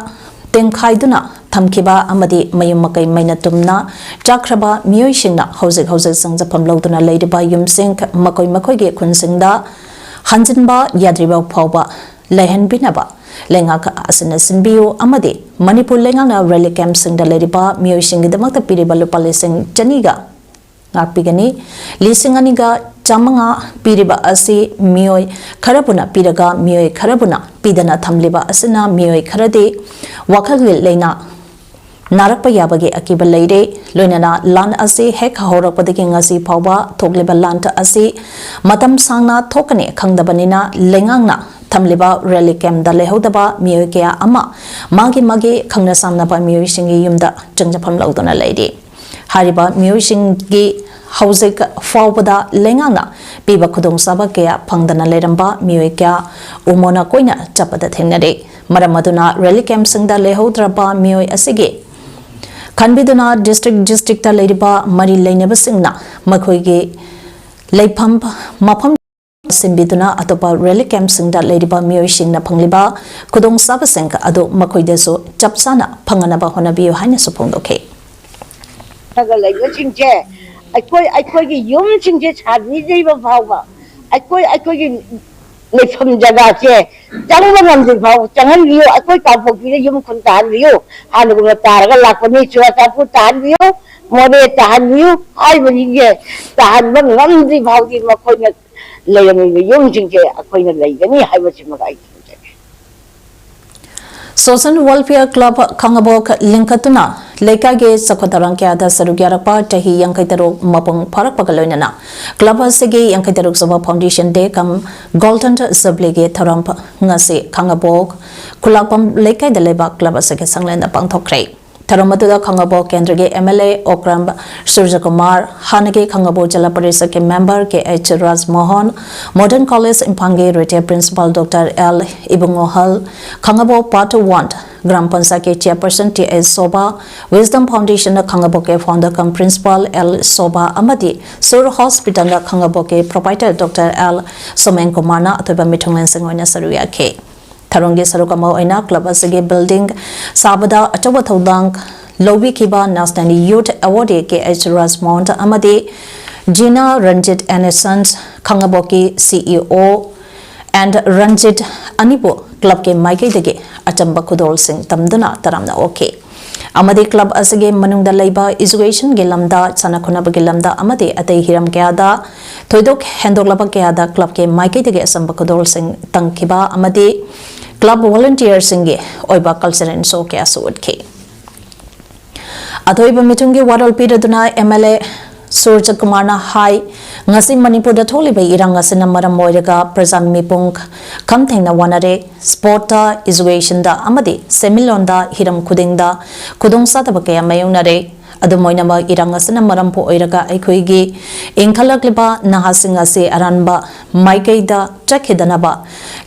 ꯇꯦꯡꯈꯥꯏꯗꯨꯅ ꯊꯝꯈꯤꯕ ꯑꯃꯗꯤ ꯃꯌꯨꯝ ꯃꯀꯩ ꯃꯩꯅ ꯇꯨꯝꯅ ꯆꯥꯈ꯭ꯔꯕ ꯃꯤꯑꯣꯏꯁꯤꯡꯅ ꯍꯧꯖꯤꯛ ꯍꯧꯖꯤꯛ ꯆꯪꯖꯐꯝ ꯂꯧꯗꯨꯅ ꯂꯩꯔꯤꯕ ꯌꯨꯝꯁꯤꯡ ꯃꯈꯣꯏ ꯃꯈꯣꯏꯒꯤ ꯈꯨꯟꯁꯤꯡꯗ ꯍꯟꯖꯤꯟꯕ ꯌꯥꯗ꯭ꯔꯤꯕ ꯐꯥꯎꯕ ꯂꯩꯍꯟꯕꯤꯅꯕ ꯂꯩꯉꯥꯛ ꯑꯁꯤꯅ ꯁꯤꯟꯕꯤꯌꯨ ꯑꯃꯗꯤ ꯃꯅꯤꯄꯨꯔ ꯂꯩꯉꯥꯛꯅ ꯔꯤꯂꯤꯐ ꯀꯦꯝꯞꯁꯤꯡꯗ ꯂꯩꯔꯤꯕ ꯃꯤꯑꯣꯏꯁꯤꯡꯒꯤꯗꯃꯛꯇ ꯄꯤꯔꯤꯕ ꯂꯨꯄꯥ ꯂꯤꯁꯤꯡ ꯆꯅꯤꯒ ꯉꯥꯛꯄꯤꯒꯅꯤ꯫ ꯂꯤꯁꯤꯡ ꯑꯅꯤꯒ ꯆꯥꯃꯉꯥ ꯄꯤꯔꯤꯕ ꯑꯁꯤ ꯃꯤꯑꯣꯏ ꯈꯔꯕꯨꯅ ꯄꯤꯔꯒ ꯃꯤꯑꯣꯏ ꯈꯔꯕꯨꯅ ꯄꯤꯗꯅ ꯊꯝꯂꯤꯕ ꯑꯁꯤꯅ ꯃꯤꯑꯣꯏ ꯈꯔꯗꯤ ꯋꯥꯈꯜꯒꯤ ꯂꯥꯏꯅꯥ ꯅꯥꯔꯛꯄ ꯌꯥꯕꯒꯤ ꯑꯀꯤꯕ ꯂꯩꯔꯦ꯫ ꯂꯣꯏꯅꯅ ꯂꯥꯟ ꯑꯁꯤ ꯍꯦꯛ ꯍꯧꯔꯛꯄꯗꯒꯤ ꯉꯁꯤ ꯐꯥꯎꯕ ꯊꯣꯛꯂꯤꯕ ꯂꯥꯟ ꯑꯁꯤ ꯃꯇꯝ ꯁꯥꯡꯅ ꯊꯣꯛꯀꯅꯤ ꯈꯪꯗꯕꯅꯤꯅ ꯂꯩꯉꯥꯛꯅ ꯊꯝꯂꯤꯕ ꯔꯤꯂꯤꯐ ꯀꯦꯝꯞꯇ ꯂꯩꯍꯧꯗꯕ ꯃꯤꯑꯣꯏ ꯀꯌꯥ ꯑꯃ ꯃꯥꯒꯤ ꯃꯥꯒꯤ ꯈꯪꯅ ꯆꯥꯟꯅꯕ ꯃꯤꯑꯣꯏꯁꯤꯡꯒꯤ ꯌꯨꯝꯗ ꯆꯪꯖꯐꯝ ꯂꯧꯗꯨꯅ ꯂꯩꯔꯤ꯫ ꯍꯥꯏꯔꯤꯕ ꯃꯤꯑꯣꯏꯁꯤꯡꯒꯤ ꯍꯧꯖꯤꯛ ꯐꯥꯎꯕꯗ ꯂꯩꯉꯥꯛꯅ ꯄꯤꯕ ꯈꯨꯗꯣꯡꯆꯥꯕ ꯀꯌꯥ ꯐꯪꯗꯅ ꯂꯩꯔꯝꯕ ꯃꯤꯑꯣꯏ ꯀꯌꯥ ꯎꯃꯣꯅ ꯀꯣꯏꯅ ꯆꯠꯄꯗ ꯊꯦꯡꯅꯔꯦ꯫ ꯃꯔꯝ ꯑꯗꯨꯅ ꯔꯤꯂꯤꯐ ꯀꯦꯝꯞꯁꯤꯡꯗ ꯂꯩꯍꯧꯗ꯭ꯔꯕ ꯃꯤꯑꯣꯏ ꯑꯁꯤꯒꯤ ꯈꯟꯕꯤꯗꯨꯅ ꯗꯤꯁꯇ꯭ꯔꯤꯛ ꯗꯤꯁꯇ꯭ꯔꯤꯛꯇ ꯂꯩꯔꯤꯕ ꯃꯔꯤ ꯂꯩꯅꯕꯁꯤꯡꯅ ꯃꯈꯣꯏꯒꯤ ꯂꯩꯐꯝ ꯃꯐꯝ ꯁꯤꯟꯕꯤꯗꯨꯅ ꯑꯇꯣꯞꯄ ꯔꯤꯂꯤꯐ ꯀꯦꯝꯞꯁꯤꯡꯗ ꯂꯩꯔꯤꯕ ꯃꯤꯑꯣꯏꯁꯤꯡꯅ ꯐꯪꯂꯤꯕ ꯈꯨꯗꯣꯡꯆꯥꯕꯁꯤꯡ ꯑꯗꯨ ꯃꯈꯣꯏꯗꯁꯨ ꯆꯞ ꯆꯥꯅ ꯐꯪꯅꯅꯕ ꯍꯣꯠꯅꯕꯤꯌꯨ ꯍꯥꯏꯅꯁꯨ ꯐꯣꯡꯗꯣꯛꯈꯤ꯫ ꯅꯒ ꯂꯩꯕꯁꯤꯡꯁꯦ ꯑꯩꯈꯣꯏ ꯑꯩꯈꯣꯏꯒꯤ ꯌꯨꯝꯁꯤꯡꯁꯦ ꯁꯥꯕꯤꯗ꯭ꯔꯤꯕ ꯐꯥꯎꯕ ꯑꯩꯈꯣꯏ ꯑꯩꯈꯣꯏꯒꯤ ꯂꯩꯐꯝ ꯖꯒꯥꯁꯦ ꯆꯪꯕ ꯉꯝꯗ꯭ꯔꯤ ꯐꯥꯎꯕ ꯆꯪꯍꯟꯕꯤꯌꯨ꯫ ꯑꯩꯈꯣꯏ ꯀꯥꯡꯄꯣꯛꯄꯤꯗ ꯌꯨꯝ ꯈꯨꯟ ꯇꯥꯍꯟꯕꯤꯌꯨ꯫ ꯍꯥꯟꯅꯒꯨꯝꯅ ꯇꯥꯔꯒ ꯂꯥꯛꯄꯅꯤ꯫ ꯆꯨꯔꯥꯆꯥꯟꯄꯨꯔ ꯇꯥꯍꯟꯕꯤꯌꯨ, ꯃꯣꯔꯦ ꯇꯥꯍꯟꯕꯤꯌꯨ ꯍꯥꯏꯕꯁꯤꯡꯁꯦ ꯇꯥꯍꯟꯕ ꯉꯝꯗ꯭ꯔꯤ ꯐꯥꯎꯗꯤ ꯃꯈꯣꯏꯅ ꯂꯩꯔꯝꯃꯤꯕ ꯌꯨꯝꯁꯤꯡꯁꯦ ꯑꯩꯈꯣꯏꯅ ꯂꯩꯒꯅꯤ ꯍꯥꯏꯕꯁꯤꯃꯒ ꯑꯩ ꯊꯝꯖꯒꯦ꯫ ꯁꯣꯁꯦꯜ ꯋꯦꯜꯐꯤꯌꯔ ꯀ꯭ꯂꯕ ꯈꯥꯉꯕꯣꯛ ꯂꯤꯡꯈꯠꯇꯨꯅ ꯂꯩꯀꯥꯏꯒꯤ ꯆꯥꯎꯈꯠ ꯊꯧꯔꯥꯡ ꯀꯌꯥꯗ ꯁꯔꯨꯛ ꯌꯥꯔꯛꯄ ꯆꯍꯤ ꯌꯥꯡꯈꯩ ꯇꯔꯨꯛ ꯃꯄꯨꯡ ꯐꯥꯔꯛꯄꯒ ꯂꯣꯏꯅꯅ ꯀ꯭ꯂꯕ ꯑꯁꯤꯒꯤ ꯌꯥꯡꯈꯩ ꯇꯔꯨꯛ ꯁꯨꯕ ꯐꯥꯎꯟꯗꯦꯁꯟ ꯗꯦ ꯀꯝ ꯒꯣꯜꯗꯟ ꯖꯨꯕ꯭ꯂꯤꯒꯤ ꯊꯧꯔꯝ ꯉꯁꯤ ꯈꯥꯉꯕꯣꯛ ꯈꯨꯂꯥꯛꯄꯝ ꯂꯩꯀꯥꯏꯗ ꯂꯩꯕ ꯀ꯭ꯂꯕ ꯑꯁꯤꯒꯤ ꯁꯪꯂꯦꯟꯗ ꯄꯥꯡꯊꯣꯛꯈ꯭ꯔꯦ꯫ ꯊꯧꯔꯝ ꯑꯗꯨꯗ ꯈꯥꯡꯉꯕꯣꯛ ꯀꯦꯟꯗ꯭ꯔꯒꯤ M L A ꯑꯣꯀ꯭ꯔꯝ ꯁꯨꯔꯖꯀꯨꯃꯥꯔ, ꯍꯥꯟꯅꯒꯤ ꯈꯥꯡꯉꯕꯣꯛ ꯖꯤꯂꯥ ꯄꯔꯤꯁꯠꯀꯤ member K H ꯔꯥꯖꯃꯣꯍꯟ, Modern College ꯏꯝꯐꯥꯜꯒꯤ retired principal Doctor L ꯏꯕꯨꯡꯉꯣꯍꯜ, ꯈꯥꯡꯉꯕꯣꯛ Part One ꯒ꯭ꯔꯥꯝ ꯄꯟꯆꯥꯌꯠꯀꯤ chairperson T H Sobha, Wisdom Foundation ꯈꯥꯡꯉꯕꯣꯛꯀꯤ founder cum principal L Sobha ꯑꯃꯗꯤ ꯁꯨꯔ ꯍꯣꯁꯄꯤꯇꯥꯜꯗ ꯈꯥꯡꯉꯕꯣꯛꯀꯤ proprietor Doctor L ꯁꯣꯃꯦꯟ ꯀꯨꯃꯥꯔꯅ ꯑꯊꯣꯏꯕ ꯃꯤꯊꯨꯡꯂꯦꯟꯁꯤꯡ ꯑꯣꯏꯅ ꯁꯔꯨꯛ ꯌꯥꯈꯤ꯫ ꯊꯧꯔꯝꯒꯤ ꯁꯔꯨꯛ ꯑꯃ ꯑꯣꯏꯅ club ꯑꯁꯤꯒꯤ building ꯁꯥꯕꯗ ꯑꯆꯧꯕ ꯊꯧꯗꯥꯡ ꯂꯧꯕꯤꯈꯤꯕ National Youth Awardee K H ꯔꯥꯖꯃꯣꯍꯟ ꯑꯃꯗꯤ Gina Ranjit and Sons, ꯈꯥꯡꯉꯕꯣꯛꯀꯤ C E O and Ranjit ꯑꯅꯤꯕꯨ clubꯀꯤ ꯃꯥꯏꯀꯩꯗꯒꯤ ꯑꯆꯝꯕ ꯈꯨꯗꯣꯜꯁꯤꯡ ꯇꯝꯗꯨꯅ ꯇꯔꯥꯝꯅ ꯑꯣꯛꯈꯤ꯫ ꯑꯃꯗꯤ club ꯑꯁꯤꯒꯤ ꯃꯅꯨꯡꯗ ꯂꯩꯕ educationꯒꯤ ꯂꯝꯗ, ꯁꯥꯟꯅ ꯈꯣꯠꯅꯕꯒꯤ ꯂꯝꯗ ꯑꯃꯗꯤ ꯑꯇꯩ ꯍꯤꯔꯝ ꯀꯌꯥꯗ ꯊꯣꯏꯗꯣꯛ ꯍꯦꯟꯗꯣꯛꯂꯕ ꯀꯌꯥꯗ clubꯀꯤ ꯃꯥꯏꯀꯩꯗꯒꯤ ꯑꯆꯝꯕ ꯈꯨꯗꯣꯜꯁꯤꯡ ꯇꯝꯈꯤꯕ ꯑꯃꯗꯤ club volunteerꯁꯤꯡꯒꯤ ꯑꯣꯏꯕ cultural show ꯀꯌꯥꯁꯨ ꯎꯠꯈꯤ꯫ ꯑꯊꯣꯏꯕ ꯃꯤꯊꯨꯡꯒꯤ ꯋꯥꯔꯣꯜ ꯄꯤꯔꯗꯨꯅ M L A ꯁꯨꯔꯖ ꯀꯨꯃꯥꯔꯅ ꯍꯥꯏ, ꯉꯁꯤ ꯃꯅꯤꯄꯨꯔꯗ ꯊꯣꯛꯂꯤꯕ ꯏꯔꯥꯡ ꯑꯁꯤꯅ ꯃꯔꯝ ꯑꯣꯏꯔꯒ ꯄ꯭ꯔꯖꯥ ꯃꯤꯄꯨꯝ ꯈꯝ ꯊꯦꯡꯅ ꯋꯥꯅꯔꯦ꯫ Sportꯇ, educationꯗ ꯑꯃꯗꯤ ꯁꯦꯟꯃꯤꯠꯂꯣꯟꯗ ꯍꯤꯔꯝ ꯈꯨꯗꯤꯡꯗ ꯈꯨꯗꯣꯡꯆꯥꯗꯕ ꯀꯌꯥ ꯃꯥꯌꯣꯛꯅꯔꯦ꯫ ꯑꯗꯨꯝ ꯑꯣꯏꯅꯃꯛ, ꯏꯔꯥꯡ ꯑꯁꯤꯅ ꯃꯔꯝ ꯑꯣꯏꯔꯒ ꯑꯩꯈꯣꯏꯒꯤ ꯏꯟꯈꯠꯂꯛꯂꯤꯕ ꯅꯍꯥꯁꯤꯡ ꯑꯁꯤ ꯑꯔꯥꯟꯕ ꯃꯥꯏꯀꯩꯗ ꯆꯠꯈꯤꯗꯅꯕ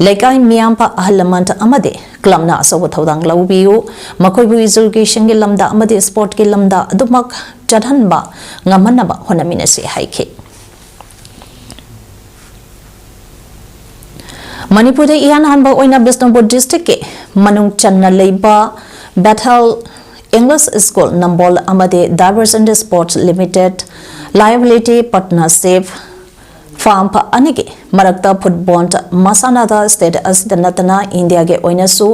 ꯂꯩꯀꯥꯏ ꯃꯤꯌꯥꯝ, ꯑꯍꯜ ꯂꯃꯟ ꯑꯃꯗꯤ clubꯅ ꯑꯆꯧꯕ ꯊꯧꯗꯥꯡ ꯂꯧꯕꯤꯌꯨ꯫ ꯃꯈꯣꯏꯕꯨ educationꯒꯤ ꯂꯝꯗ ꯑꯃꯗꯤ sportꯀꯤ ꯂꯝꯗ ꯑꯗꯨꯃꯛ ꯆꯠꯍꯟꯕ ꯉꯝꯍꯟꯅꯕ ꯍꯣꯠꯅꯃꯤꯟꯅꯁꯤ ꯍꯥꯏꯈꯤ꯫ ꯃꯅꯤꯄꯨꯔꯗ ꯏꯍꯥꯟ ꯍꯥꯟꯕ ꯑꯣꯏꯅ ꯕꯤꯁꯅꯨꯄꯨꯔ districtꯀꯤ ꯃꯅꯨꯡ ꯆꯟꯅ ꯂꯩꯕ Bethel English School ꯅꯝꯕꯣꯜ ꯑꯃꯗꯤ Divergent Sports Limited liability partnership firm ꯑꯅꯤꯒꯤ ꯃꯔꯛꯇ football ꯃꯁꯥꯟꯅꯗ state ꯑꯁꯤꯗ ꯅꯠꯇꯅ ꯏꯟꯗꯤꯌꯥꯒꯤ ꯑꯣꯏꯅꯁꯨ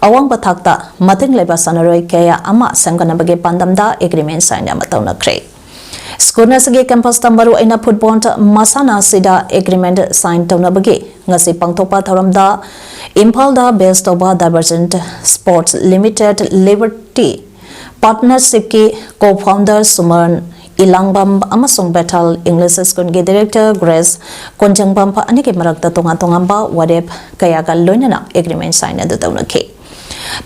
ꯑꯋꯥꯡꯕ ꯊꯥꯛꯇ ꯃꯇꯤꯡ ꯂꯩꯕ ꯁꯥꯟꯅꯔꯣꯏ ꯀꯌꯥ ꯑꯃ ꯁꯦꯝꯒꯠꯅꯕꯒꯤ ꯄꯥꯟꯗꯝꯗ agreement sign ꯑꯃ ꯇꯧꯅꯈ꯭ꯔꯦ꯫ School ꯑꯁꯤꯒꯤ campusꯇ ꯃꯔꯨꯑꯣꯏꯅ football ꯃꯁꯥꯟꯅ ꯑꯁꯤꯗ agreement sign ꯇꯧꯅꯕꯒꯤ ꯉꯁꯤ ꯄꯥꯡꯊꯣꯛꯄ ꯊꯧꯔꯝꯗ ꯏꯝꯐꯥꯜꯗ base ꯇꯧꯕ Divergent Sports Limited liability partnershipꯀꯤ co-founder ꯁꯨꯃꯟ ꯏꯂꯥꯡꯕꯝ ꯑꯃꯁꯨꯡ Bethel English Schoolꯒꯤ director Grace ꯀꯣꯟꯖꯪꯕꯝ ꯑꯅꯤꯒꯤ ꯃꯔꯛꯇ ꯇꯣꯉꯥꯟ ꯇꯣꯉꯥꯟꯕ ꯋꯥꯔꯦꯞ ꯀꯌꯥꯒ ꯂꯣꯏꯅꯅ agreement sign ꯑꯗꯨ ꯇꯧꯅꯈꯤ꯫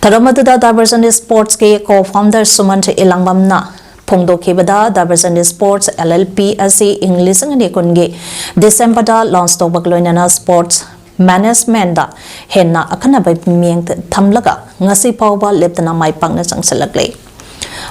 ꯊꯧꯔꯝ ꯑꯗꯨꯗ Divergent Sportsꯀꯤ co-founder ꯁꯨꯃꯟꯊ ꯏꯂꯥꯡꯕꯝꯅ ꯐꯣꯡꯗꯣꯛꯈꯤꯕꯗ, Divergent Sports LLP ꯑꯁꯤ ꯏꯪ ꯂꯤꯁꯤꯡ ꯑꯅꯤ ꯀꯨꯟꯒꯤ ꯗꯤꯁꯦꯝꯕꯔꯗ launch ꯇꯧꯕꯒ ꯂꯣꯏꯅꯅ sports managementꯇ ꯍꯦꯟꯅ ꯑꯈꯟꯅꯕ ꯃꯤꯠꯌꯦꯡ ꯊꯝꯂꯒ ꯉꯁꯤ ꯐꯥꯎꯕ ꯂꯦꯞꯇꯅ ꯃꯥꯏ ꯄꯥꯛꯅ ꯆꯪꯁꯤꯜꯂꯛꯂꯤ꯫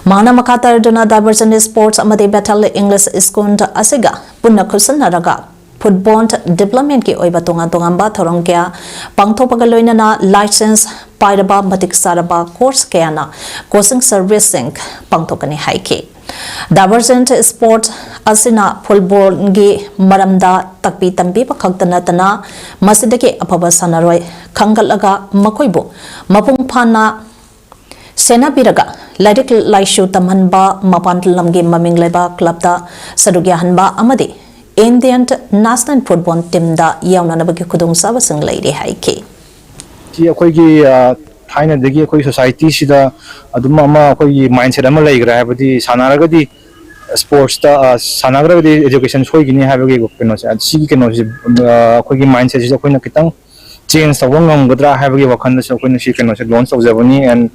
ꯃꯍꯥꯛꯅ ꯃꯈꯥ ꯇꯥꯔꯗꯨꯅ Divergent Sports ꯑꯃꯗꯤ Bethel English School ꯑꯁꯤꯒ ꯄꯨꯟꯅ ꯈꯨꯠꯁꯝꯅꯔꯒ football developmentꯀꯤ ꯑꯣꯏꯕ ꯇꯣꯉꯥꯟ ꯇꯣꯉꯥꯟꯕ ꯊꯧꯔꯝ ꯀꯌꯥ ꯄꯥꯡꯊꯣꯛꯄꯒ ꯂꯣꯏꯅꯅ license ꯄꯥꯏꯔꯕ ꯃꯇꯤꯛ ꯆꯥꯔꯕ coach ꯀꯌꯥꯅ coaching serviceꯁꯤꯡ ꯄꯥꯡꯊꯣꯛꯀꯅꯤ ꯍꯥꯏꯈꯤ꯫ Divergent Sports ꯑꯁꯤꯅ footballꯒꯤ ꯃꯔꯝꯗ ꯇꯥꯛꯄꯤ ꯇꯝꯕꯤꯕ ꯈꯛꯇ ꯅꯠꯇꯅ ꯃꯁꯤꯗꯒꯤ ꯑꯐꯕ ꯁꯥꯟꯅꯔꯣꯏ ꯈꯟꯒꯠꯂꯒ ꯃꯈꯣꯏꯕꯨ ꯃꯄꯨꯡ ꯐꯥꯅ ꯁꯦꯟꯅꯕꯤꯔꯒ ꯂꯥꯏꯔꯤꯛ ꯂꯥꯏꯁꯨ ꯇꯝꯍꯟꯕ, ꯃꯄꯥꯟ ꯂꯝꯒꯤ ꯃꯃꯤꯡ ꯂꯩꯕ clubꯇ ꯁꯔꯨꯛ ꯌꯥꯍꯟꯕ ꯑꯃꯗꯤ Indian national football teamꯗ ꯌꯥꯎꯅꯅꯕꯒꯤ ꯈꯨꯗꯣꯡꯆꯥꯕꯁꯤꯡ ꯂꯩꯔꯤ ꯍꯥꯏꯈꯤ꯫ ꯁꯤ ꯑꯩꯈꯣꯏꯒꯤ, ꯑ, ꯊꯥꯏꯅꯗꯒꯤ ꯑꯩꯈꯣꯏ societyꯁꯤꯗ ꯑꯗꯨꯝ ꯑꯃ ꯑꯩꯈꯣꯏꯒꯤ mindset ꯑꯃ ꯂꯩꯈ꯭ꯔꯦ, ꯍꯥꯏꯕꯗꯤ ꯁꯥꯟꯅꯔꯒꯗꯤ sportsꯇ, ꯑ, ꯁꯥꯟꯅꯈ꯭ꯔꯒꯗꯤ education ꯁꯣꯏꯈꯤꯅꯤ ꯍꯥꯏꯕꯒꯤ ꯀꯩꯅꯣꯁꯦ, ꯁꯤꯒꯤ ꯀꯩꯅꯣꯁꯦ, ꯑ, ꯑꯩꯈꯣꯏꯒꯤ mindsetꯁꯤꯁꯨ ꯑꯩꯈꯣꯏꯅ ꯈꯤꯇꯪ change ꯇꯧꯕ ꯉꯝꯒꯗ꯭ꯔꯥ ꯍꯥꯏꯕꯒꯤ ꯋꯥꯈꯜꯗꯁꯨ ꯑꯩꯈꯣꯏꯅ ꯁꯤ ꯀꯩꯅꯣꯁꯦ launch ꯇꯧꯖꯕꯅꯤ꯫ And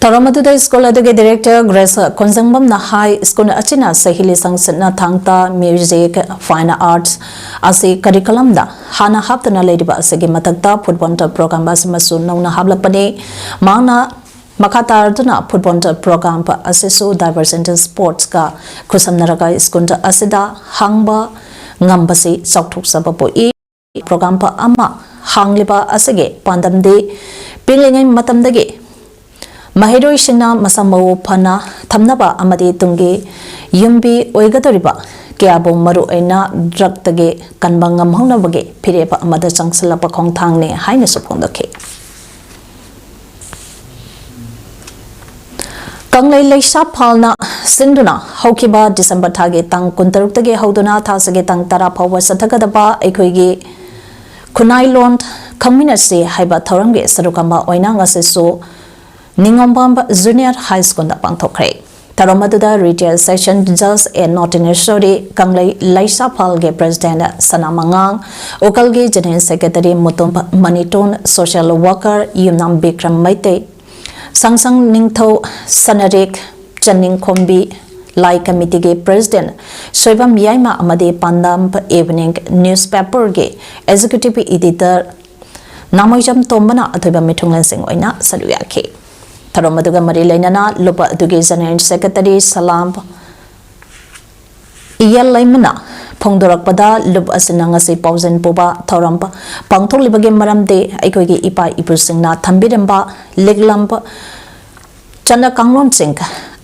ꯊꯧꯔꯝ ꯑꯗꯨꯗ school ꯑꯗꯨꯒꯤ director Grace ꯈꯣꯟꯖꯪꯕꯝꯅ ꯍꯥꯏ, school ꯑꯁꯤꯅ ꯆꯍꯤ ꯂꯤꯁꯪ ꯁꯤꯠꯅ ꯊꯥꯡ ꯇꯥ, music, fine arts ꯑꯁꯤ curriculumꯗ ꯍꯥꯟꯅ ꯍꯥꯞꯇꯨꯅ ꯂꯩꯔꯤꯕ ꯑꯁꯤꯒꯤ ꯃꯊꯛꯇ football program ꯑꯁꯤꯃꯁꯨ ꯅꯧꯅ ꯍꯥꯞꯂꯛꯄꯅꯤ꯫ ꯃꯍꯥꯛꯅ ꯃꯈꯥ ꯇꯥꯔꯗꯨꯅ football program ꯑꯁꯤꯁꯨ Divergent Sportsꯀ ꯈꯨꯠꯁꯝꯅꯔꯒ school ꯑꯁꯤꯗ ꯍꯥꯡꯕ ꯉꯝꯕꯁꯤ ꯆꯥꯎꯊꯣꯛꯆꯕ ꯄꯣꯛꯏ꯫ Program ꯑꯃ ꯍꯥꯡꯂꯤꯕ ꯑꯁꯤꯒꯤ ꯄꯥꯟꯗꯝꯗꯤ ꯄꯤꯛꯂꯤꯉꯩ ꯃꯇꯝꯗꯒꯤ ꯃꯍꯩꯔꯣꯏꯁꯤꯡꯅ ꯃꯁꯥ ꯃꯎ ꯐꯅ ꯊꯝꯅꯕ ꯑꯃꯗꯤ ꯇꯨꯡꯒꯤ ꯌꯨꯝꯕꯤ ꯑꯣꯏꯒꯗꯧꯔꯤꯕ ꯀꯌꯥꯕꯨ ꯃꯔꯨꯑꯣꯏꯅ drugꯇꯒꯤ ꯀꯟꯕ ꯉꯝꯍꯧꯅꯕꯒꯤ ꯐꯤꯔꯦꯞ ꯑꯃꯗ ꯆꯪꯁꯤꯜꯂꯛꯄ ꯈꯣꯡꯊꯥꯡꯅꯤ ꯍꯥꯏꯅꯁꯨ ꯐꯣꯡꯗꯣꯛꯈꯤ꯫ ꯀꯪꯂꯩ ꯂꯩꯁꯥ ꯐꯥꯜꯅ ꯁꯤꯟꯗꯨꯅ ꯍꯧꯈꯤꯕ December ꯊꯥꯒꯤ ꯇꯥꯡ ꯀꯨꯟꯇꯔꯨꯛꯇꯒꯤ ꯍꯧꯗꯨꯅ ꯊꯥꯁꯤꯒꯤ ꯇꯥꯡ ꯇꯔꯥ ꯐꯥꯎꯕ ꯆꯠꯊꯒꯗꯕ ꯑꯩꯈꯣꯏꯒꯤ ꯈꯨꯟꯅꯥꯏ ꯂꯣꯟ ꯈꯪꯃꯤꯟꯅꯁꯤ ꯍꯥꯏꯕ ꯊꯧꯔꯝꯒꯤ ꯁꯔꯨꯛ ꯑꯃ ꯑꯣꯏꯅ ꯉꯁꯤꯁꯨ ꯅꯤꯉꯣꯝꯕꯝ Junior High Schoolꯗ ꯄꯥꯡꯊꯣꯛꯈ꯭ꯔꯦ꯫ ꯊꯧꯔꯝ ꯑꯗꯨꯗ Retired Session Judge ꯑꯦ ꯅꯣꯇꯤꯅꯦꯁꯣꯔꯤ, ꯀꯪꯂꯩ ꯂꯩꯁꯥꯐꯥꯜꯒꯤ President ꯁꯅꯥꯃꯉꯥꯡ, ꯎꯀꯜꯒꯤ General Secretary Mutum ꯃꯅꯤꯇꯣꯟ, Social Worker ꯌꯨꯝꯅꯥꯝ ꯕꯤꯀ꯭ꯔꯝ ꯃꯩꯇꯩ, ꯁꯪꯁꯪ ꯅꯤꯡꯊꯧ ꯁꯅꯔꯤꯛ ꯆꯅꯤꯡꯈꯣꯝꯕꯤ, ꯂꯥꯏ ꯀꯃꯤꯇꯤꯒꯤ President ꯁꯣꯏꯕꯝ ꯌꯥꯏꯃ ꯑꯃꯗꯤ ꯄꯥꯟꯗꯝ Evening Newspaperꯒꯤ Executive Editor ꯅꯥꯃꯣꯏꯖꯝ ꯇꯣꯝꯕꯅ ꯑꯊꯣꯏꯕ ꯃꯤꯊꯨꯡꯂꯦꯟꯁꯤꯡ ꯑꯣꯏꯅ ꯁꯔꯨꯛ ꯌꯥꯈꯤ꯫ ꯊꯧꯔꯝ ꯑꯗꯨꯒ ꯃꯔꯤ ꯂꯩꯅꯅ ꯂꯨꯞ ꯑꯗꯨꯒꯤ General Secretary ꯁꯂꯥꯝ ꯏꯌꯦꯜ ꯂꯩꯃꯅ ꯐꯣꯡꯗꯣꯔꯛꯄꯗ, ꯂꯨꯞ ꯑꯁꯤꯅ ꯉꯁꯤ ꯄꯥꯎꯖꯦꯜ ꯄꯨꯕ ꯊꯧꯔꯝ ꯄꯥꯡꯊꯣꯛꯂꯤꯕꯒꯤ ꯃꯔꯝꯗꯤ ꯑꯩꯈꯣꯏꯒꯤ ꯏꯄꯥ ꯏꯄꯨꯁꯤꯡꯅ ꯊꯝꯕꯤꯔꯝꯕ ꯂꯤꯛꯂꯝꯕ ꯆꯠꯅ ꯀꯥꯡꯂꯣꯟꯁꯤꯡ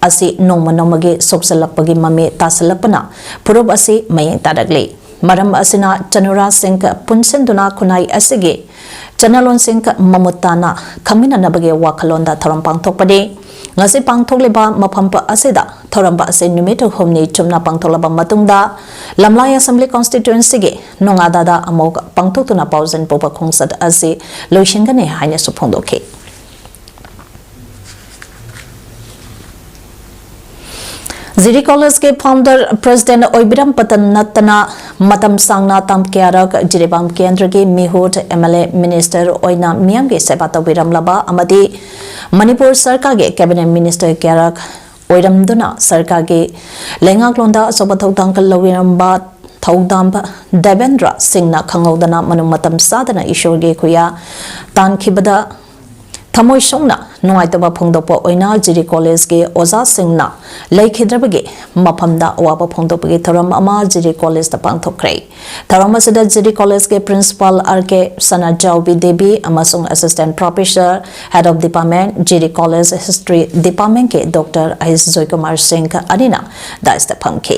ꯑꯁꯤ ꯅꯣꯡꯃ ꯅꯣꯡꯃꯒꯤ ꯁꯣꯛꯆꯜꯂꯛꯄꯒꯤ ꯃꯃꯤ ꯇꯥꯁꯤꯜꯂꯛꯄꯅ ꯐꯨꯔꯨꯞ ꯑꯁꯤ ꯃꯌꯦꯡ ꯇꯥꯔꯛꯂꯤ꯫ ꯃꯔꯝ ꯑꯁꯤꯅ ꯆꯅꯨꯔꯥꯁꯤꯡ ꯄꯨꯟꯁꯤꯟꯗꯨꯅ ꯈꯨꯟꯅꯥꯏ ꯑꯁꯤꯒꯤ ꯆꯠꯅꯂꯣꯟꯁꯤꯡ ꯃꯃꯨꯠ ꯇꯥꯅ ꯈꯪꯃꯤꯟꯅꯅꯕꯒꯤ ꯋꯥꯈꯜꯂꯣꯟꯗ ꯊꯧꯔꯝ ꯄꯥꯡꯊꯣꯛꯄꯅꯤ꯫ ꯉꯁꯤ ꯄꯥꯡꯊꯣꯛꯂꯤꯕ ꯃꯐꯝ ꯑꯁꯤꯗ ꯊꯧꯔꯝ ꯑꯁꯤ ꯅꯨꯃꯤꯠ ꯍꯨꯝꯅꯤ ꯆꯨꯞꯅ ꯄꯥꯡꯊꯣꯛꯂꯕ ꯃꯇꯨꯡꯗ, ꯂꯝꯂꯥꯏ Assembly Constituencyꯒꯤ ꯅꯣꯡꯉꯥꯗꯥꯗ ꯑꯃꯨꯛ ꯄꯥꯡꯊꯣꯛꯇꯨꯅ ꯄꯥꯎꯖꯦꯜ ꯄꯨꯕ ꯈꯣꯡꯆꯠ ꯑꯁꯤ ꯂꯣꯏꯁꯤꯟꯒꯅꯤ ꯍꯥꯏꯅꯁꯨ ꯐꯣꯡꯗꯣꯛꯈꯤ꯫ ꯖꯤꯔꯤ Collegeꯀꯤ Founder President ꯑꯣꯏꯕꯤꯔꯝꯕꯇ ꯅꯠꯇꯅ, ꯃꯇꯝ ꯁꯥꯡꯅ ꯇꯥꯝ ꯀꯌꯥꯔꯛ ꯖꯤꯔꯤꯕꯥꯝ ꯀꯦꯟꯗ꯭ꯔꯒꯤ ꯃꯤꯍꯨꯠ, MLA, Minister ꯑꯣꯏꯅ ꯃꯤꯌꯥꯝꯒꯤ ꯁꯦꯕꯥ ꯇꯧꯕꯤꯔꯝꯂꯕ ꯑꯃꯗꯤ ꯃꯅꯤꯄꯨꯔ ꯁꯔꯀꯥꯔꯒꯤ Cabinet Minister ꯀꯌꯥꯔꯛ ꯑꯣꯏꯔꯝꯗꯨꯅ ꯁꯔꯀꯥꯔꯒꯤ ꯂꯩꯉꯥꯛꯂꯣꯟꯗ ꯑꯆꯧꯕ ꯊꯧꯗꯥꯡ ꯂꯧꯕꯤꯔꯝꯕ ꯊꯧꯗꯥꯝ ꯗꯦꯕꯦꯟꯗ꯭ꯔ ꯁꯤꯡꯅ ꯈꯪꯍꯧꯗꯅ ꯃꯅꯨꯡ ꯃꯇꯝ ꯆꯥꯗꯅ ꯏꯁꯣꯔꯒꯤ ꯈꯨꯌꯥ ꯇꯥꯟꯈꯤꯕꯗ ꯊꯃꯣꯏ ꯁꯣꯛꯅ ꯅꯨꯡꯉꯥꯏꯇꯕ ꯐꯣꯡꯗꯣꯛꯄ ꯑꯣꯏꯅ ꯖꯤꯔꯤ Collegeꯀꯤ ꯑꯣꯖꯥꯁꯤꯡꯅ ꯂꯩꯈꯤꯗ꯭ꯔꯕꯒꯤ ꯃꯐꯝꯗ ꯑꯋꯥꯕ ꯐꯣꯡꯗꯣꯛꯄꯒꯤ ꯊꯧꯔꯝ ꯑꯃ ꯖꯤꯔꯤ Collegeꯇ ꯄꯥꯡꯊꯣꯛꯈ꯭ꯔꯦ꯫ ꯊꯧꯔꯝ ꯑꯁꯤꯗ ꯖꯤꯔꯤ Collegeꯀꯤ Principal ꯑꯥꯔ ꯀꯦ ꯁꯅꯥꯖꯥꯎꯕꯤ ꯗꯦꯕꯤ ꯑꯃꯁꯨꯡ Assistant Professor, Head of Department, Jiri College History Departmentꯀꯤ Doctor ꯑꯩꯁ ꯖꯣꯏꯀꯨꯃꯥꯔ ꯁꯤꯡ ꯑꯅꯤꯅ dais ꯐꯝꯈꯤ꯫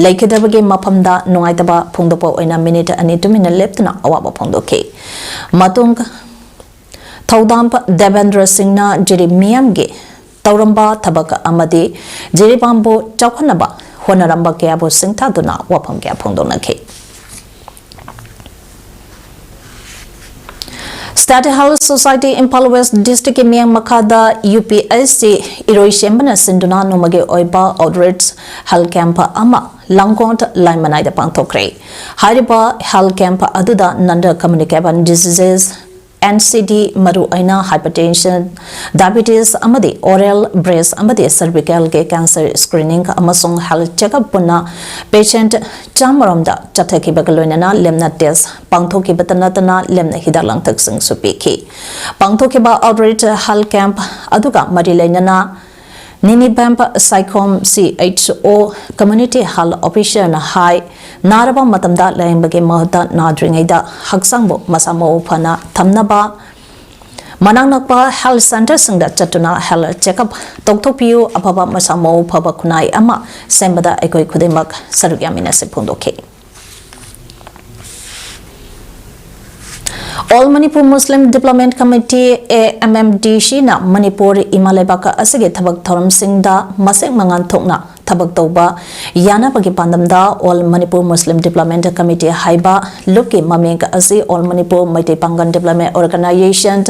ꯂꯩꯈꯤꯗꯕꯒꯤ ꯃꯐꯝꯗ ꯅꯨꯡꯉꯥꯏꯇꯕ ꯐꯣꯡꯗꯣꯛꯄ ꯑꯣꯏꯅ minute ꯑꯅꯤ ꯇꯨꯃꯤꯟꯅ ꯂꯦꯞꯇꯨꯅ ꯑꯋꯥꯕ ꯐꯣꯡꯗꯣꯛꯈꯤ꯫ ꯃꯇꯨꯡ ꯊꯧꯗꯥꯝ ꯗꯦꯕꯦꯟꯗ꯭ꯔ ꯁꯤꯡꯅ ꯖꯤꯔꯤ ꯃꯤꯌꯥꯝꯒꯤ ꯇꯧꯔꯝꯕ ꯊꯕꯛ ꯑꯃꯗꯤ ꯖꯤꯔꯤꯕꯥꯝꯕꯨ ꯆꯥꯎꯈꯠꯅꯕ ꯍꯣꯠꯅꯔꯝꯕ ꯀꯌꯥꯕꯨ ꯁꯤꯡꯊꯥꯗꯨꯅ ꯋꯥꯐꯝ ꯀꯌꯥ ꯐꯣꯡꯗꯣꯛꯅꯈꯤ꯫ State Health Society Imphal West District ꯀꯤ ꯃꯤꯠꯌꯦꯡ ꯃꯈꯥꯗ UPHC ꯏꯔꯣꯏꯁꯦꯝꯕꯅ ꯁꯤꯟꯗꯨꯅ ꯅꯣꯡꯃꯒꯤ ꯑꯣꯏꯕ outreach health camp ꯑꯃ ꯂꯥꯡꯒꯣꯜ ꯂꯥꯏꯃꯅꯥꯏꯗ ꯄꯥꯡꯊꯣꯛꯈ꯭ꯔꯦ꯫ ꯍꯥꯏꯔꯤꯕ health camp ꯑꯗꯨꯗ non communicable diseases, NCD, ꯃꯔꯨꯑꯣꯏꯅ hypertension, diabetes ꯑꯃꯗꯤ oral, breast ꯑꯃꯗꯤ cervical ꯒꯤ cancer screening ꯑꯃꯁꯨꯡ health checkup ꯄꯨꯟꯅ patient ꯆꯥꯝꯃꯔꯣꯝꯗ ꯆꯠꯊꯈꯤꯕꯒ ꯂꯣꯏꯅꯅ ꯂꯦꯝꯅ test ꯄꯥꯡꯊꯣꯛꯈꯤꯕꯇ ꯅꯠꯇꯅ ꯂꯦꯝꯅ ꯍꯤꯗꯥꯛ ꯂꯥꯡꯊꯛꯁꯤꯡꯁꯨ ꯄꯤꯈꯤ꯫ ꯄꯥꯡꯊꯣꯛꯈꯤꯕ outreach health camp ꯑꯗꯨꯒ ꯃꯔꯤ ꯂꯩꯅꯅ ꯅꯤꯅꯤꯕꯦꯝ Saikhom CHO community health officer ꯅ ꯍꯥꯏ, ꯅꯥꯔꯕ ꯃꯇꯝꯗ ꯂꯥꯌꯦꯡꯕꯒꯤ ꯃꯍꯨꯠꯇ ꯅꯥꯗ꯭ꯔꯤꯉꯩꯗ ꯍꯛꯆꯥꯡꯕꯨ ꯃꯁꯥ ꯃꯎ ꯐꯅ ꯊꯝꯅꯕ ꯃꯅꯥꯛ ꯅꯛꯄ health centre ꯁꯤꯡꯗ ꯆꯠꯇꯨꯅ health checkup ꯇꯧꯊꯣꯛꯄꯤꯌꯨ꯫ ꯑꯐꯕ ꯃꯁꯥ ꯃꯎ ꯐꯕ ꯈꯨꯟꯅꯥꯏ ꯑꯃ ꯁꯦꯝꯕꯗ ꯑꯩꯈꯣꯏ ꯈꯨꯗꯤꯡꯃꯛ ꯁꯔꯨꯛ ꯌꯥꯃꯤꯟꯅꯁꯤ ꯐꯣꯡꯗꯣꯛꯈꯤ꯫ All Manipur Muslim Development Committee, AMMDC ꯅ ꯃꯅꯤꯄꯨꯔ ꯏꯃꯥ ꯂꯩꯕꯥꯛ ꯑꯁꯤꯒꯤ ꯊꯕꯛ ꯊꯧꯔꯝꯁꯤꯡꯗ ꯃꯁꯛ ꯃꯉꯥꯜ ꯊꯣꯛꯅ ꯊꯕꯛ ꯇꯧꯕ ꯌꯥꯅꯕꯒꯤ ꯄꯥꯟꯗꯝꯗ All Manipur Muslim Development Committee ꯍꯥꯏꯕ ꯂꯨꯞꯀꯤ ꯃꯃꯤꯡ ꯑꯁꯤ All Manipur Meitei Pangal Development Organisation,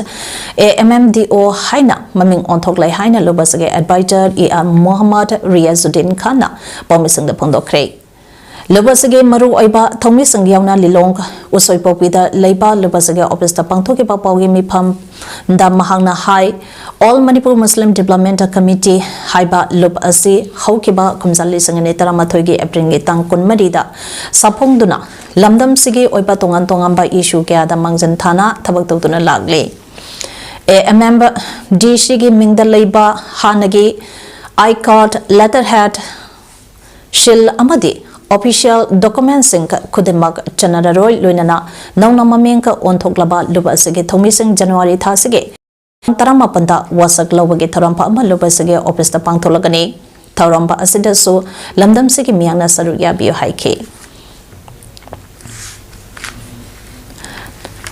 AMMDO ꯍꯥꯏꯅ ꯃꯃꯤꯡ ꯑꯣꯟꯊꯣꯛꯂꯦ ꯍꯥꯏꯅ ꯂꯨꯞ ꯑꯁꯤꯒꯤ advisor AR Mohammad Riazuddin Khan ꯅ ꯄꯥꯎꯃꯤꯁꯤꯡꯗ ꯐꯣꯡꯗꯣꯛꯈ꯭ꯔꯦ꯫ ꯂꯨꯞ ꯑꯁꯤꯒꯤ ꯃꯔꯨꯑꯣꯏꯕ ꯊꯧꯃꯤꯁꯤꯡ ꯌꯥꯎꯅ ꯂꯤꯂꯣꯡ ꯎꯁꯣꯏꯄꯣꯛꯄꯤꯗ ꯂꯩꯕ ꯂꯨꯞ ꯑꯁꯤꯒꯤ office ꯇ ꯄꯥꯡꯊꯣꯛꯈꯤꯕ ꯄꯥꯎꯒꯤ ꯃꯤꯐꯝꯗ ꯃꯍꯥꯛꯅ ꯍꯥꯏ, All Manipur Muslim Development Committee ꯍꯥꯏꯕ ꯂꯨꯞ ꯑꯁꯤ ꯍꯧꯈꯤꯕ ꯀꯨꯝꯖꯥ ꯂꯤꯁꯤꯡ ꯑꯅꯤ ꯇꯔꯥꯃꯥꯊꯣꯏꯒꯤ April ꯒꯤ ꯇꯥꯡ ꯀꯨꯟꯃꯔꯤꯗ ꯁꯥꯐꯣꯡꯗꯨꯅ ꯂꯝꯗꯝꯁꯤꯒꯤ ꯑꯣꯏꯕ ꯇꯣꯉꯥꯟ ꯇꯣꯉꯥꯟꯕ issue ꯀꯌꯥꯗ ꯃꯥꯡꯖꯤꯟ ꯊꯥꯅ ꯊꯕꯛ ꯇꯧꯗꯨꯅ ꯂꯥꯛꯂꯤ꯫ AMMDC ꯒꯤ ꯃꯤꯡꯗ ꯂꯩꯕ ꯍꯥꯟꯅꯒꯤ I card, letterhead, seal ꯑꯃꯗꯤ official document ꯁꯤꯡ ꯈꯨꯗꯤꯡꯃꯛ ꯆꯠꯅꯔꯔꯣꯏ, ꯂꯣꯏꯅꯅ ꯅꯧꯅ ꯃꯃꯤꯡ ꯑꯣꯟꯊꯣꯛꯂꯕ ꯂꯨꯞ ꯑꯁꯤꯒꯤ ꯊꯧꯃꯤꯁꯤꯡ January ꯊꯥꯁꯤꯒꯤ ꯇꯔꯥꯃꯥꯄꯟꯗ ꯋꯥꯁꯛ ꯂꯧꯕꯒꯤ ꯊꯧꯔꯝ ꯑꯃ ꯂꯨꯞ ꯑꯁꯤꯒꯤ office ꯇ ꯄꯥꯡꯊꯣꯛꯂꯒꯅꯤ꯫ ꯊꯧꯔꯝ ꯑꯁꯤꯗꯁꯨ ꯂꯝꯗꯝꯁꯤꯒꯤ ꯃꯤꯌꯥꯝꯅ ꯁꯔꯨꯛ ꯌꯥꯕꯤꯌꯨ ꯍꯥꯏꯈꯤ꯫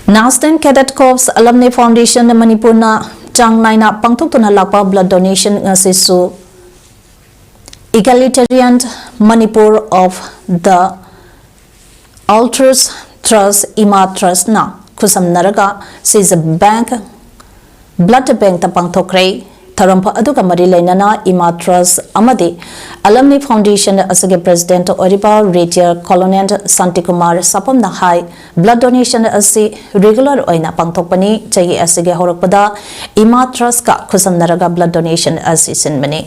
National Cadet Corps Alumni Foundation ꯃꯅꯤꯄꯨꯔꯅ ꯆꯥꯡ ꯅꯥꯏꯅ ꯄꯥꯡꯊꯣꯛꯇꯨꯅ ꯂꯥꯛꯄ blood donation ꯉꯁꯤꯁꯨ Egalitarian Manipur of the Altruist Trust, ꯏꯃꯥ Trust ꯅ ꯈꯨꯠꯁꯝꯅꯔꯒ ꯁꯤꯖ ꯕꯦꯡꯛ ꯕ꯭ꯂꯗ ꯕꯦꯡꯛꯇ ꯄꯥꯡꯊꯣꯛꯈ꯭ꯔꯦ꯫ ꯊꯧꯔꯝ ꯑꯗꯨꯒ ꯃꯔꯤ ꯂꯩꯅꯅ ꯏꯃꯥ ꯇ꯭ꯔꯁ ꯑꯃꯗꯤ ꯑꯂꯝꯅꯤ ꯐꯥꯎꯟꯗꯦꯁꯟ ꯑꯁꯤꯒꯤ ꯄ꯭ꯔꯦꯁꯤꯗꯦꯟꯠ ꯑꯣꯏꯔꯤꯕ ꯔꯤꯇꯥꯌꯔ ꯀꯣꯂꯣꯅꯦꯜ ꯁꯥꯟꯇꯤꯀꯨꯃꯥꯔ ꯁꯥꯄꯝꯅ ꯍꯥꯏ, ꯕ꯭ꯂꯗ ꯗꯣꯅꯦꯁꯟ ꯑꯁꯤ ꯔꯤꯒꯨꯂꯔ ꯑꯣꯏꯅ ꯄꯥꯡꯊꯣꯛꯄꯅꯤ꯫ ꯆꯍꯤ ꯑꯁꯤꯒꯤ ꯍꯧꯔꯛꯄꯗ ꯏꯃꯥ ꯇ꯭ꯔꯁꯀ ꯈꯨꯠꯁꯝꯅꯔꯒ ꯕ꯭ꯂꯗ ꯗꯣꯅꯦꯁꯟ ꯑꯁꯤ ꯁꯤꯟꯕꯅꯤ꯫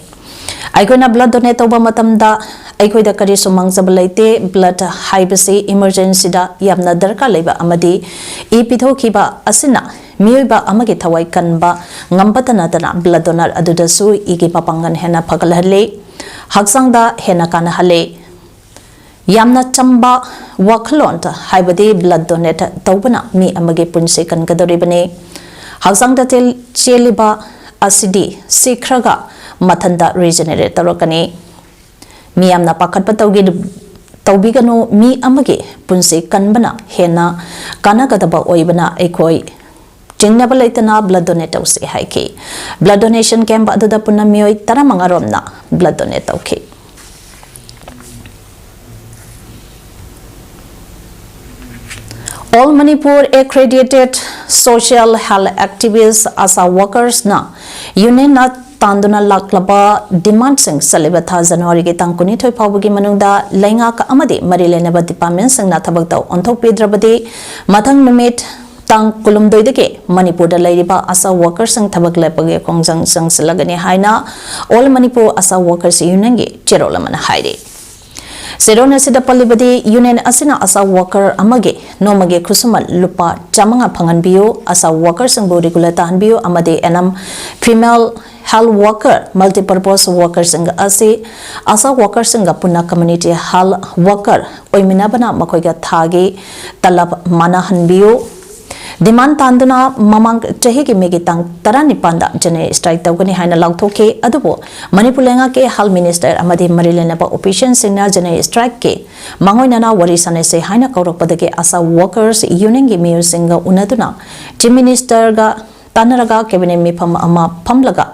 ꯑꯩꯈꯣꯏꯅ ꯕ꯭ꯂꯗ ꯗꯣꯅꯦꯠ ꯇꯧꯕ ꯃꯇꯝꯗ ꯑꯩꯈꯣꯏꯗ ꯀꯔꯤꯁꯨ ꯃꯥꯡꯖꯕ ꯂꯩꯇꯦ꯫ ꯕ꯭ꯂꯗ ꯍꯥꯏꯕꯁꯤ ꯏꯃꯔꯖꯦꯟꯁꯤꯗ ꯌꯥꯝꯅ ꯗꯔꯀꯥꯔ ꯂꯩꯕ ꯑꯃꯗꯤ ꯏ ꯄꯤꯊꯣꯛꯈꯤꯕ ꯑꯁꯤꯅ ꯃꯤꯑꯣꯏꯕ ꯑꯃꯒꯤ ꯊꯋꯥꯏ ꯀꯟꯕ ꯉꯝꯕꯇ ꯅꯠꯇꯅ ꯕ꯭ꯂꯗ ꯗꯣꯅꯔ ꯑꯗꯨꯗꯁꯨ ꯏꯒꯤ ꯃꯄꯥꯡꯒꯜ ꯍꯦꯟꯅ ꯐꯒꯠꯍꯜꯂꯤ, ꯍꯛꯆꯥꯡꯗ ꯍꯦꯟꯅ ꯀꯥꯟꯅꯍꯜꯂꯤ꯫ ꯌꯥꯝꯅ ꯆꯝꯕ ꯋꯥꯈꯜꯂꯣꯟ ꯍꯥꯏꯕꯗꯤ ꯕ꯭ꯂꯗ ꯗꯣꯅꯦꯠ ꯇꯧꯕꯅ ꯃꯤ ꯑꯃꯒꯤ ꯄꯨꯟꯁꯤ ꯀꯟꯒꯗꯧꯔꯤꯕꯅꯤ꯫ ꯍꯛꯆꯥꯡꯗ ꯇꯦꯜ-, ꯆꯦꯜꯂꯤꯕ ꯑꯁꯤꯗꯤ ꯁꯤꯈ꯭ꯔꯒ ꯃꯊꯟꯇ ꯔꯤꯖꯦꯅꯦꯔꯦꯠ ꯇꯧꯔꯛꯀꯅꯤ꯫ ꯃꯤꯌꯥꯝꯅ ꯄꯥꯈꯠꯄ ꯇꯧꯒꯤ-, ꯇꯧꯕꯤꯒꯅꯨ, ꯃꯤ ꯑꯃꯒꯤ ꯄꯨꯟꯁꯤ ꯀꯟꯕꯅ ꯍꯦꯟꯅ ꯀꯥꯟꯅꯒꯗꯕ ꯑꯣꯏꯕꯅ ꯑꯩꯈꯣꯏ ꯆꯤꯡꯅꯕ ꯂꯩꯇꯅ ꯕ꯭ꯂꯗ ꯗꯣꯅꯦꯠ ꯇꯧꯁꯤ ꯍꯥꯏꯈꯤ꯫ ꯕ꯭ꯂꯗ ꯗꯣꯅꯦꯁꯟ ꯀꯦꯝꯞ ꯑꯗꯨꯗ ꯄꯨꯟꯅ ꯃꯤꯑꯣꯏ ꯇꯔꯥꯃꯉꯥ ꯔꯣꯝꯅ ꯕ꯭ꯂꯗ ꯗꯣꯅꯦꯠ ꯇꯧꯈꯤ꯫ All Manipur Accredited Social Health Activist, ASHA Workersꯅ ꯌꯨꯅꯤꯌꯟꯅ ꯇꯥꯟꯗꯨꯅ ꯂꯥꯛꯂꯕ ꯗꯤꯃꯥꯟꯁꯤꯡ ꯆꯠꯂꯤꯕ ꯊꯥ ꯖꯅꯋꯥꯔꯤꯒꯤ ꯇꯥꯡ ꯀꯨꯟꯅꯤꯊꯣꯏ ꯐꯥꯎꯕꯒꯤ ꯃꯅꯨꯡꯗ ꯂꯩꯉꯥꯛ ꯑꯃꯗꯤ ꯃꯔꯤ ꯂꯩꯅꯕ ꯗꯤꯄꯥꯔꯠꯃꯦꯟꯁꯤꯡꯅ ꯊꯕꯛꯇ ꯑꯣꯟꯊꯣꯛꯄꯤꯗ꯭ꯔꯕꯗꯤ ꯃꯊꯪ ꯅꯨꯃꯤꯠ ꯇꯥꯡ ꯀꯨꯟꯍꯨꯝꯗꯣꯏꯗꯒꯤ ꯃꯅꯤꯄꯨꯔꯗ ꯂꯩꯔꯤꯕ ASHA Workersꯁꯤꯡ ꯊꯕꯛ ꯂꯦꯞꯄꯒꯤ ꯈꯣꯡꯖꯪ ꯆꯪꯁꯤꯜꯂꯒꯅꯤ ꯍꯥꯏꯅ All Manipur ASHA Workers Unionꯒꯤ ꯆꯦꯔꯣꯜ ꯑꯃꯅ ꯍꯥꯏꯔꯤ꯫ ꯆꯦꯔꯣꯜ ꯑꯁꯤꯗ ꯄꯜꯂꯤꯕꯗꯤ, ꯌꯨꯅꯤꯌꯟ ꯑꯁꯤꯅ ASHA Worker ꯑꯃꯒꯤ ꯅꯣꯡꯃꯒꯤ ꯈꯨꯠꯁꯨꯃꯟ ꯂꯨꯄꯥ ꯆꯥꯃꯉꯥ ꯐꯪꯍꯟꯕꯤꯌꯨ, ASHA Workerꯁꯤꯡꯕꯨ ꯔꯤꯒꯨꯂꯔ ꯇꯥꯍꯟꯕꯤꯌꯨ ꯑꯃꯗꯤ N M female health worker, multipurpose ꯋꯥꯔꯀꯔꯁꯤꯡ ꯑꯁꯤ ASHA Workerꯁꯤꯡꯒ ꯄꯨꯟꯅ ꯀꯝꯃ꯭ꯌꯨꯅꯤꯇꯤ ꯍꯦꯜꯊ ꯋꯥꯔꯀꯔ ꯑꯣꯏꯃꯤꯟꯅꯕꯅ ꯃꯈꯣꯏꯒ ꯊꯥꯒꯤ ꯇꯂꯕ ꯃꯥꯟꯅꯍꯟꯕꯤꯌꯨ꯫ ꯗꯤꯃꯥꯟ ꯇꯥꯟꯗꯨꯅ ꯃꯃꯥꯡ ꯆꯍꯤꯒꯤ ꯃꯦꯒꯤ ꯇꯥꯡ ꯇꯔꯥꯅꯤꯄꯥꯟꯗ ꯖꯦꯅꯔꯦꯜ ꯁ꯭ꯇ꯭ꯔꯥꯏꯛ ꯇꯧꯒꯅꯤ ꯍꯥꯏꯅ ꯂꯥꯎꯊꯣꯛꯈꯤ꯫ ꯑꯗꯨꯕꯨ ꯃꯅꯤꯄꯨꯔ ꯂꯩꯉꯥꯛꯀꯤ ꯍꯦꯜꯊ ꯃꯤꯅꯤꯁꯇꯔ ꯑꯃꯗꯤ ꯃꯔꯤ ꯂꯩꯅꯕ ꯑꯣꯐꯤꯁꯤꯌꯦꯜꯁꯤꯡꯅ ꯖꯦꯅꯔꯦꯜ ꯁ꯭ꯇ꯭ꯔꯥꯏꯛꯀꯤ ꯃꯥꯡꯑꯣꯏꯅꯅ ꯋꯥꯔꯤ ꯁꯥꯟꯅꯁꯤ ꯍꯥꯏꯅ ꯀꯧꯔꯛꯄꯗꯒꯤ ASHA Workers Unionꯒꯤ ꯃꯤꯑꯣꯏꯁꯤꯡꯒ ꯎꯅꯗꯨꯅ ꯆꯤꯐ ꯃꯤꯅꯤꯁꯇꯔꯒ ꯇꯥꯟꯅꯔꯒ ꯀꯦꯕꯤꯅꯦꯠ ꯃꯤꯐꯝ ꯑꯃ ꯐꯝꯂꯒ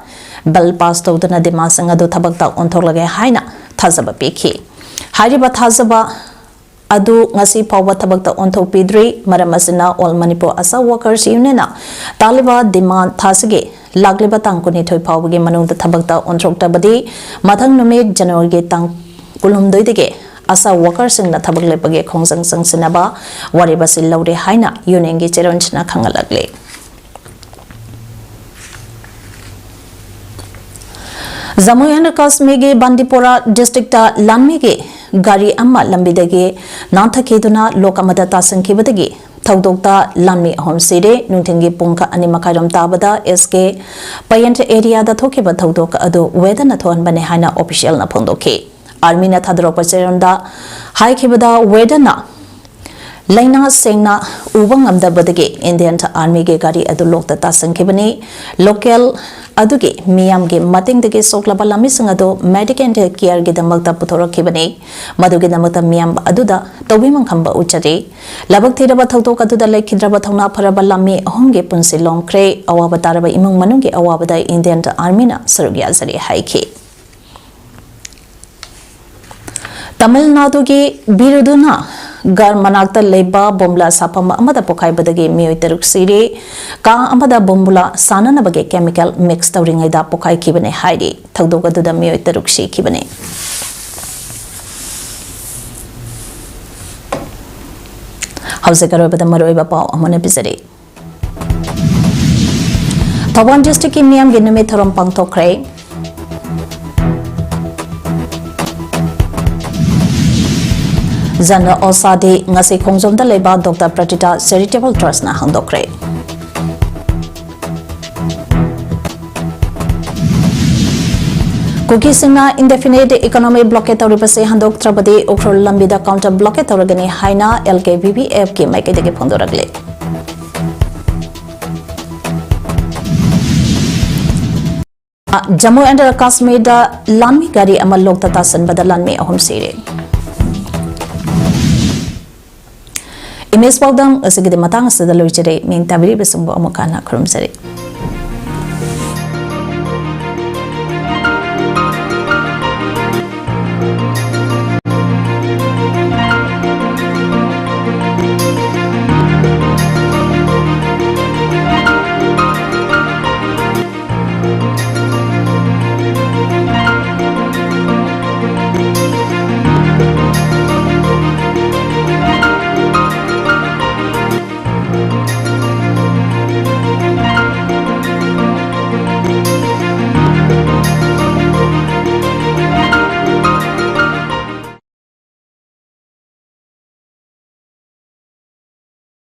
ꯕꯤꯜ ꯄꯥꯁ ꯇꯧꯗꯨꯅ ꯗꯤꯃꯥꯟꯁꯤꯡ ꯑꯗꯨ ꯊꯕꯛꯇ ꯑꯣꯟꯊꯣꯛꯂꯒꯦ ꯍꯥꯏꯅ ꯊꯥꯖꯕ ꯄꯤꯈꯤ꯫ ꯍꯥꯏꯔꯤꯕ ꯊꯥꯖꯕ ꯑꯗꯨ ꯉꯁꯤ ꯐꯥꯎꯕ ꯊꯕꯛꯇ ꯑꯣꯟꯊꯣꯛꯄꯤꯗ꯭ꯔꯤ꯫ ꯃꯔꯝ ꯑꯁꯤꯅ All Manipur ASHA Workers Unionꯅ ꯇꯥꯜꯂꯤꯕ demand ꯊꯥꯁꯤꯒꯤ ꯂꯥꯛꯂꯤꯕ ꯇꯥꯡ ꯀꯨꯟꯅꯤꯊꯣꯏ ꯐꯥꯎꯕꯒꯤ ꯃꯅꯨꯡꯗ ꯊꯕꯛꯇ ꯑꯣꯟꯊꯣꯛꯇꯕꯗꯤ ꯃꯊꯪ ꯅꯨꯃꯤꯠ Januaryꯒꯤ ꯇꯥꯡ ꯀꯨꯟꯍꯨꯝꯗꯣꯏꯗꯒꯤ ASHA workerꯁꯤꯡꯅ ꯊꯕꯛ ꯂꯦꯞꯄꯒꯤ ꯈꯣꯡꯖꯪ ꯆꯪꯁꯤꯟꯅꯕ ꯋꯥꯔꯦꯞ ꯑꯁꯤ ꯂꯧꯔꯦ ꯍꯥꯏꯅ unionꯒꯤ ꯆꯦꯔꯣꯟꯁꯤꯅ ꯈꯪꯍꯜꯂꯛꯂꯤ꯫ Jammu and Kashmirꯒꯤ ꯕꯥꯟꯗꯤꯄꯣꯔꯥ districtꯇ ꯂꯥꯟꯃꯤꯒꯤ ꯒꯥꯔꯤ ꯑꯃ ꯂꯝꯕꯤꯗꯒꯤ ꯅꯥꯟꯊꯈꯤꯗꯨꯅ ꯂꯣꯛ ꯑꯃꯗ ꯇꯥꯁꯟꯈꯤꯕꯗꯒꯤ ꯊꯧꯗꯣꯛꯇ ꯂꯥꯟꯃꯤ ꯑꯍꯨꯝ ꯁꯤꯔꯦ꯫ ꯅꯨꯡꯊꯤꯜꯒꯤ ꯄꯨꯡ ꯑꯅꯤ ꯃꯈꯥꯏꯔꯣꯝ ꯇꯥꯕꯗ S K Payant areaꯗ ꯊꯣꯛꯈꯤꯕ ꯊꯧꯗꯣꯛ ꯑꯗꯨ weatherꯅ ꯊꯣꯛꯍꯟꯕꯅꯤ ꯍꯥꯏꯅ officialꯅ ꯐꯣꯡꯗꯣꯛꯈꯤ꯫ Armyꯅ ꯊꯥꯗꯣꯔꯛꯄ ꯆꯦꯔꯣꯜꯗ ꯍꯥꯏꯈꯤꯕꯗ weatherꯅ ꯂꯩꯅꯥ ꯁꯦꯡꯅ ꯎꯕ ꯉꯝꯗꯕꯗꯒꯤ Indian Armyꯒꯤ ꯒꯥꯔꯤ ꯑꯗꯨ ꯂꯣꯛꯇ ꯇꯥꯁꯟꯈꯤꯕꯅꯤ꯫ Local ꯑꯗꯨꯒꯤ ꯃꯤꯌꯥꯝꯒꯤ ꯃꯇꯦꯡꯗꯒꯤ ꯁꯣꯛꯂꯕ ꯂꯥꯟꯃꯤꯁꯤꯡ ꯑꯗꯨ medical careꯒꯤꯗꯃꯛꯇ ꯄꯨꯊꯣꯔꯛꯈꯤꯕꯅꯤ꯫ ꯃꯗꯨꯒꯤꯗꯃꯛꯇ ꯃꯤꯌꯥꯝ ꯑꯗꯨꯗ ꯇꯧꯕꯤꯃꯜ ꯈꯝꯕ ꯎꯠꯆꯔꯤ꯫ ꯂꯥꯏꯕꯛ ꯊꯤꯔꯕ ꯊꯧꯗꯣꯛ ꯑꯗꯨꯗ ꯂꯩꯈꯤꯗ꯭ꯔꯕ ꯊꯧꯅꯥ ꯐꯔꯕ ꯂꯥꯟꯃꯤ ꯑꯍꯨꯝꯒꯤ ꯄꯨꯟꯁꯤ ꯂꯣꯝꯈ꯭ꯔꯦ꯫ ꯑꯋꯥꯕ ꯇꯥꯔꯕ ꯏꯃꯨꯡ ꯃꯅꯨꯡꯒꯤ ꯑꯋꯥꯕꯗ Indian Armyꯅ ꯁꯔꯨꯛ ꯌꯥꯖꯔꯤ ꯍꯥꯏꯈꯤ꯫ ꯇꯥꯃꯤꯜ ꯅꯥꯗꯨꯒꯤ ꯕꯤꯔꯨꯗꯨꯅꯒꯔ ꯃꯅꯥꯛꯇ ꯂꯩꯕ ꯕꯣꯝꯕꯨꯂꯥ ꯁꯥꯐꯝ ꯑꯃꯗ ꯄꯣꯈꯥꯏꯕꯗꯒꯤ ꯃꯤꯑꯣꯏ ꯇꯔꯨꯛ ꯁꯤꯔꯦ꯫ ꯀꯥ ꯑꯃꯗ ꯕꯣꯝꯕꯨꯂꯥ ꯁꯥꯅꯅꯕꯒꯤ chemical mix ꯇꯧꯔꯤꯉꯩꯗ ꯄꯣꯈꯥꯏꯈꯤꯕꯅꯤ ꯍꯥꯏꯔꯤ꯫ ꯊꯧꯗꯣꯛ ꯑꯗꯨꯗ ꯃꯤꯑꯣꯏ ꯇꯔꯨꯛ ꯁꯤꯈꯤꯕꯅꯤ꯫ ꯍꯧꯖꯤꯛ ꯑꯔꯣꯏꯕꯗ ꯃꯔꯨꯑꯣꯏꯕ ꯄꯥꯎ ꯑꯃꯨꯛ ꯍꯟꯅ ꯄꯤꯖꯔꯤ꯫ ꯊꯧꯕꯥꯜ districtꯀꯤ ꯃꯤꯌꯥꯝꯒꯤ ꯅꯨꯃꯤꯠ ꯊꯧꯔꯝ ꯄꯥꯡꯊꯣꯛꯈ꯭ꯔꯦ꯫ Jana Aushadhi ꯉꯁꯤ ꯈꯣꯡꯖꯣꯝꯗ ꯂꯩꯕ Doctor Pratita Charitable Trustꯅ ꯍꯥꯡꯗꯣꯛꯈ꯭ꯔꯦ꯫ ꯀꯨꯀꯤꯁꯤꯡꯅ indefinite economic blockade ꯇꯧꯔꯤꯕꯁꯤ ꯍꯟꯗꯣꯛꯇ꯭ꯔꯕꯗꯤ ꯎꯈ꯭ꯔꯨꯜ ꯂꯝꯕꯤꯗ counter blockade ꯇꯧꯔꯒꯅꯤ ꯍꯥꯏꯅ L K B B Fꯀꯤ ꯃꯥꯏꯀꯩꯗꯒꯤ ꯐꯣꯡꯗꯣꯔꯛꯂꯤ꯫ Jammu and Kashmirꯗ ꯂꯥꯟꯃꯤ ꯒꯥꯔꯤ ꯑꯃ ꯂꯣꯛꯇ ꯇꯥꯁꯟꯕꯗ ꯂꯥꯟꯃꯤ ꯑꯍꯨꯝ ꯁꯤꯔꯦ꯫ Image ꯄꯥꯎꯗꯝ ꯑꯁꯤꯒꯤꯗꯤ ꯃꯇꯥꯡ ꯑꯁꯤꯗ ꯂꯣꯏꯖꯔꯦ꯫ ꯃꯤꯡ ꯇꯥꯕꯤꯔꯤꯕꯁꯤꯡꯕꯨ ꯑꯃꯨꯛ ꯍꯟꯅ ꯈꯨꯔꯨꯝꯖꯔꯤ꯫